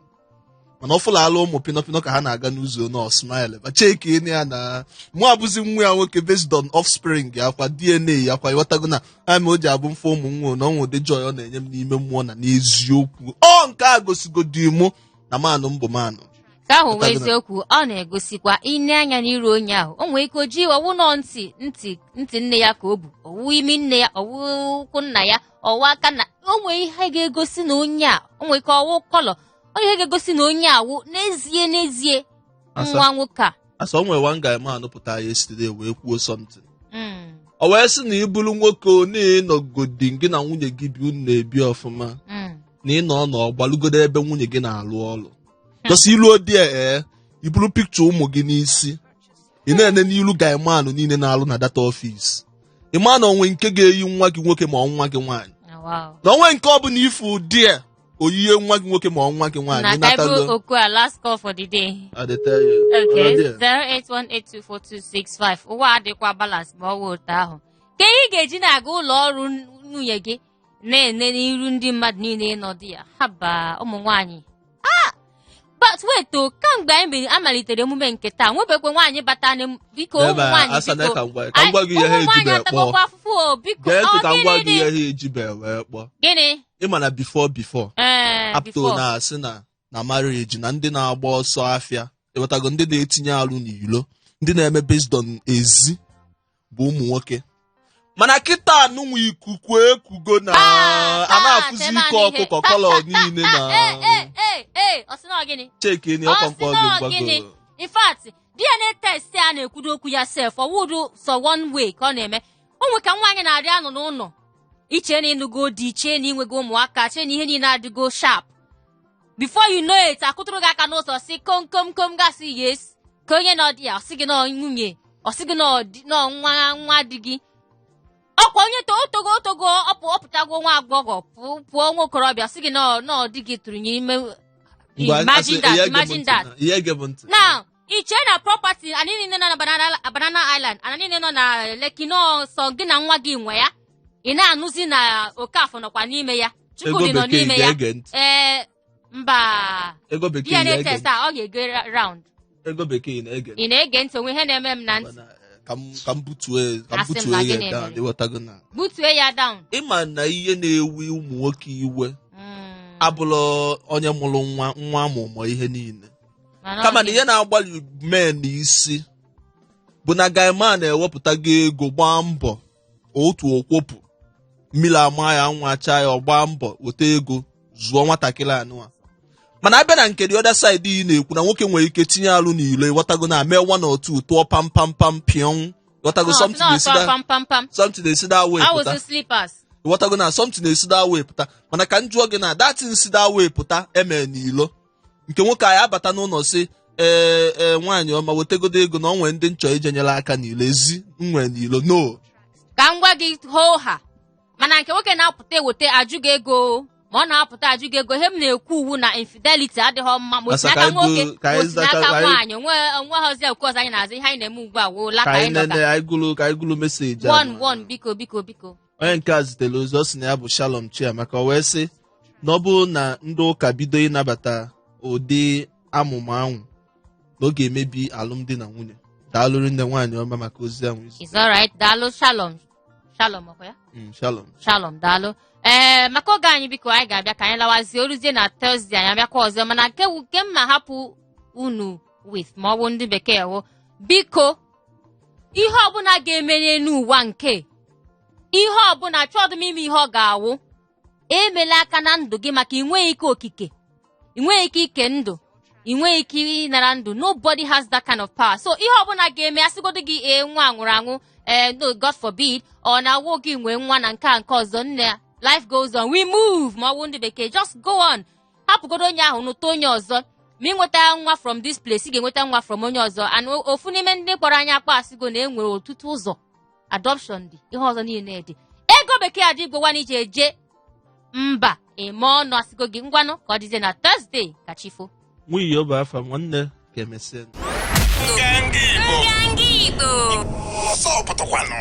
mana ọ fụlala ụmụ pinọpinọ ka ha na-aga n'ụzọ na smile ba cheki ya na mụ abụzi nwa ya nwoke based on offspring ya kwa DNA ya kwa, ịghọtago na ama o ji abụ mfe ụmụ nwa na ọnwụ ụdị joy ọ na-enye m n'ime mmụọ na n'eziokwu ọ nke a gosigodi mụ na manụ m bụ manụ. Ka ahụ wee Ghọtago na- eziokwu, ọ na-egosikwa ine anya n'iru onye ahụ, o nwere ike o ji ọwụ nọ ntị ntị ntị nne ya ka o bu, ọwụ imi nne ya, ọwụ ụkwụ nna ya, ọwụ aka nna o. Nwere ihe ga-egosi na onye a, o nwere ike ọwụ colour, o nwere ihe ga-egosi na onye a wụ n'ezie n'ezie Asa. nwa nwoke a. Asa, o nwere one guy man pụta yesterday wee kwuo something. O wee sị na ịbụrụ nwoke na ịnọgodi gị na nwunye gị bi, unu na-ebi ọfụma, na ịnọ nọ gbalụgodo ebe nwunye gị na-alụ ọrụ, just iluo die, ee, iburu pikchọ ụmụ gị n'isi, ị na-ene n'ilu guyman niile na-alụ na that office, ị ma na onwe nke ga-eyi nwa gị nwoke ma ọ nwa gị nwaanyị, Oh, wow. na onwe nke ọ bụla ifu die oyiye nwa gị nwoke ma ọ nwa gị nwaanyị. Na ị natago. ka oku a, last call for the day. I dey tell you. Okay, Ọ dị. 081824265. Ụwa adịkwa balance ma ọ wụ otu ahụ. Ka ị ga-eji na-aga ụlọ ọrụ nwunye gị na-ene n'iru ndị mmadụ niile nọdụ ya, haba ụmụ nwaanyị. Ah! But wait o, kamgbe anyị amalitere emume nke taa, nwebekwe nwaanyị bata biko ụmụ Ebe a, nwaanyị, asa na biko. ka m gwa gị ihe ha Ụmụ nwaanyị ejibe kpọọ. atagokwa afụfụ o, biko. Gee ntị Ọ ka m gwa gịnị gị dị? ihe ha ejibe wee kpọọ. Gịnị? Ịma na before Ee, up to before. na asị na marriage na ndị na-agba ọsọ afịa, ịghọtago, ndị na-etinye alụ n'ilo, ndị na-eme based on ezi bụ ụmụ nwoke, mana kịta anụnwa ikuku ekugo na Ah, a na-afụzi taa, ike ọkụkọ colour niile na Ee, ee, ee, ee, ọ sị na ọ gịnị? cheki ni Ọ ọkọ sị mkpọ na gị ọ mgbago. gịnị? In fact, DNA test a na-ekwudo okwu ya sef, ọwụrụ sọ one way ka ọ na-eme. O nwe ka nwaanyị na-arị anọ n'ụlọ. Iche na ịnụgo di, chee na inwego ụmụaka, chee na ihe niile adịgo sharp. Before you know it, akụtụrụ gị aka n'ụzọ, si kom kom kom, gasị yes, ka onye nọ di ya, ọ sị gị nọ nwunye, ọ sị gị nọ nwa nwa di gị. Ọkwa onye to otogo otogo, ọpụ ọpụtago nwa agbọghọ, pụọ nwa okorobịa, sị gị nọ di gị tụrụ ya ime. Ngwa, Imagine asị, that, ihe ege m imagine ntị that. Ihe ege m ntị. Now, iche na property anyị niile nọ na Banana Island, anyị niile nọ na Lekki, nọ sọ gị na nwa gị nwe ya. Ị na-anụzi na Okafọ nọkwa n'ime ya, Ego Chukwudị nọ bekee n'ime ya. ga-ege ntị. Ee, mba. Ego bekee DNA na-ege test ntị. a, ọ ga-ege round. Ego bekee na-ege ntị. Ị na-ege ntị? Onwe ihe na-eme m na ntị. Mana, ka m butue ka m Asị m butue na ya gịnị down, mere? ịghọtago na Butue ya down. Ịma na ihe na-ewe ụmụ nwoke iwe abụlọ onye mụrụ nwa, nwa amụmụ ihe niile. Mana Kama ọ na ihe na-agbalị men isi bụ na guyman na-ewepụtago ego, gbaa mbọ otu okwopụ mmiri ama ya, nwa chaa ya, ọ gbaa mbọ weta ego zụọ nwatakịrị anụa. Mana abịa na nke the other side, ị na-ekwu na nwoke nwere ike tinye alụ n'ilo, ịghọtago, na mee one or two, tụọ pam pam pam pịọn, ịghọtago, something na-esi that pam pam pam. Something na-esi that way pụta. Awụzi slippers. Ịghọtago na something na-esi that way pụta. Mana ka m jụọ gị, na that thing si that way pụta eme n'ilo, nke nwoke anyị abata n'ụlọ si, ee ee, nwaanyị ọma, wetegodo ego na ọ nwere ndị nchọ ije nyere aka n'ilo, ezi nwere n'ilo no. Ka m gwa gị hoo ha, mana nke nwoke na-apụta eweta ajụ gị ego, ma ọ na-apụta ajụ gị ego, ihe m na-ekwu uwu na infidelity adịghị mma, ma o si Asa, ka n'aka anyị nwoke, ka ma anyị o si n'aka nwaanyị. Onwe ozi okwu ọzọ anyị na-azụ, ihe anyị na-eme ugbu a wụla ka ka anyị anyị nọ nene, anyị gụrụ, ka anyị gụrụ message a. One one, biko, biko, biko. Onye nke a zitere ozi, ọ sị na ya bụ Shalom Chiamaka. O wee sị na ọ bụrụ na ndị ụka bido ịnabata ụdị amụma ahụ, na ọ ga-emebi alụmdi na nwunye. Daalụrụ nne, nwaanyị ọma, maka ozi ahụ izi. It's alright, daalụ Shalom. Shalom, ọkwa ya? Shalom. Shalom, daalụ. Ee, maka oge anyị, biko, anyị ga-abịa ka anyị lawazie. Oruzie na Thursday, anyị abịakwa ọzọ. Mana nke m na-ahapụ unu with, ma ọ bụ ndị bekee wụ, biko, ihe ọbụla ga-eme n'elu ụwa, nke ihe ọbụla chọọdụ m ime, ihe ọ ga-awụ, emela aka na ndụ gị, maka ị nweghị ike okike, ị nweghị ike ike ndụ, ị nweghị ike ịnara ndụ. Nobody has that kind of power. So ihe ọbụla ga-eme, asịgodo gị ee, nwa nwụrụ anwụ, ee, no, God forbid, ọ na-awụ gị nwee nwa na nke a nke ọzọ, nne, life goes on, we move, ma ọ bụ ndị bekee, just go on. Hapụgodo onye ahụ, nụta onye ọzọ. Ma ị nweta nwa from this place, ị ga-enweta nwa from onye ọzọ. And ofu n'ime ndị kpọrọ anyị akpọ asịgo na e nwere ọtụtụ ụzọ, adoption dị, ihe ọzọ niile dị. Ego bekee adị igbo nwana iji eje mba eme ọnụ. Asịgo gị ngwanụ, ka ọ dịzie na Thursday, ka chifo. Nwunye bụ afa m, nwanne, ka emesịa. Nganga Igbo. Nganga Igbo. Ọsọ pụtakwanụ.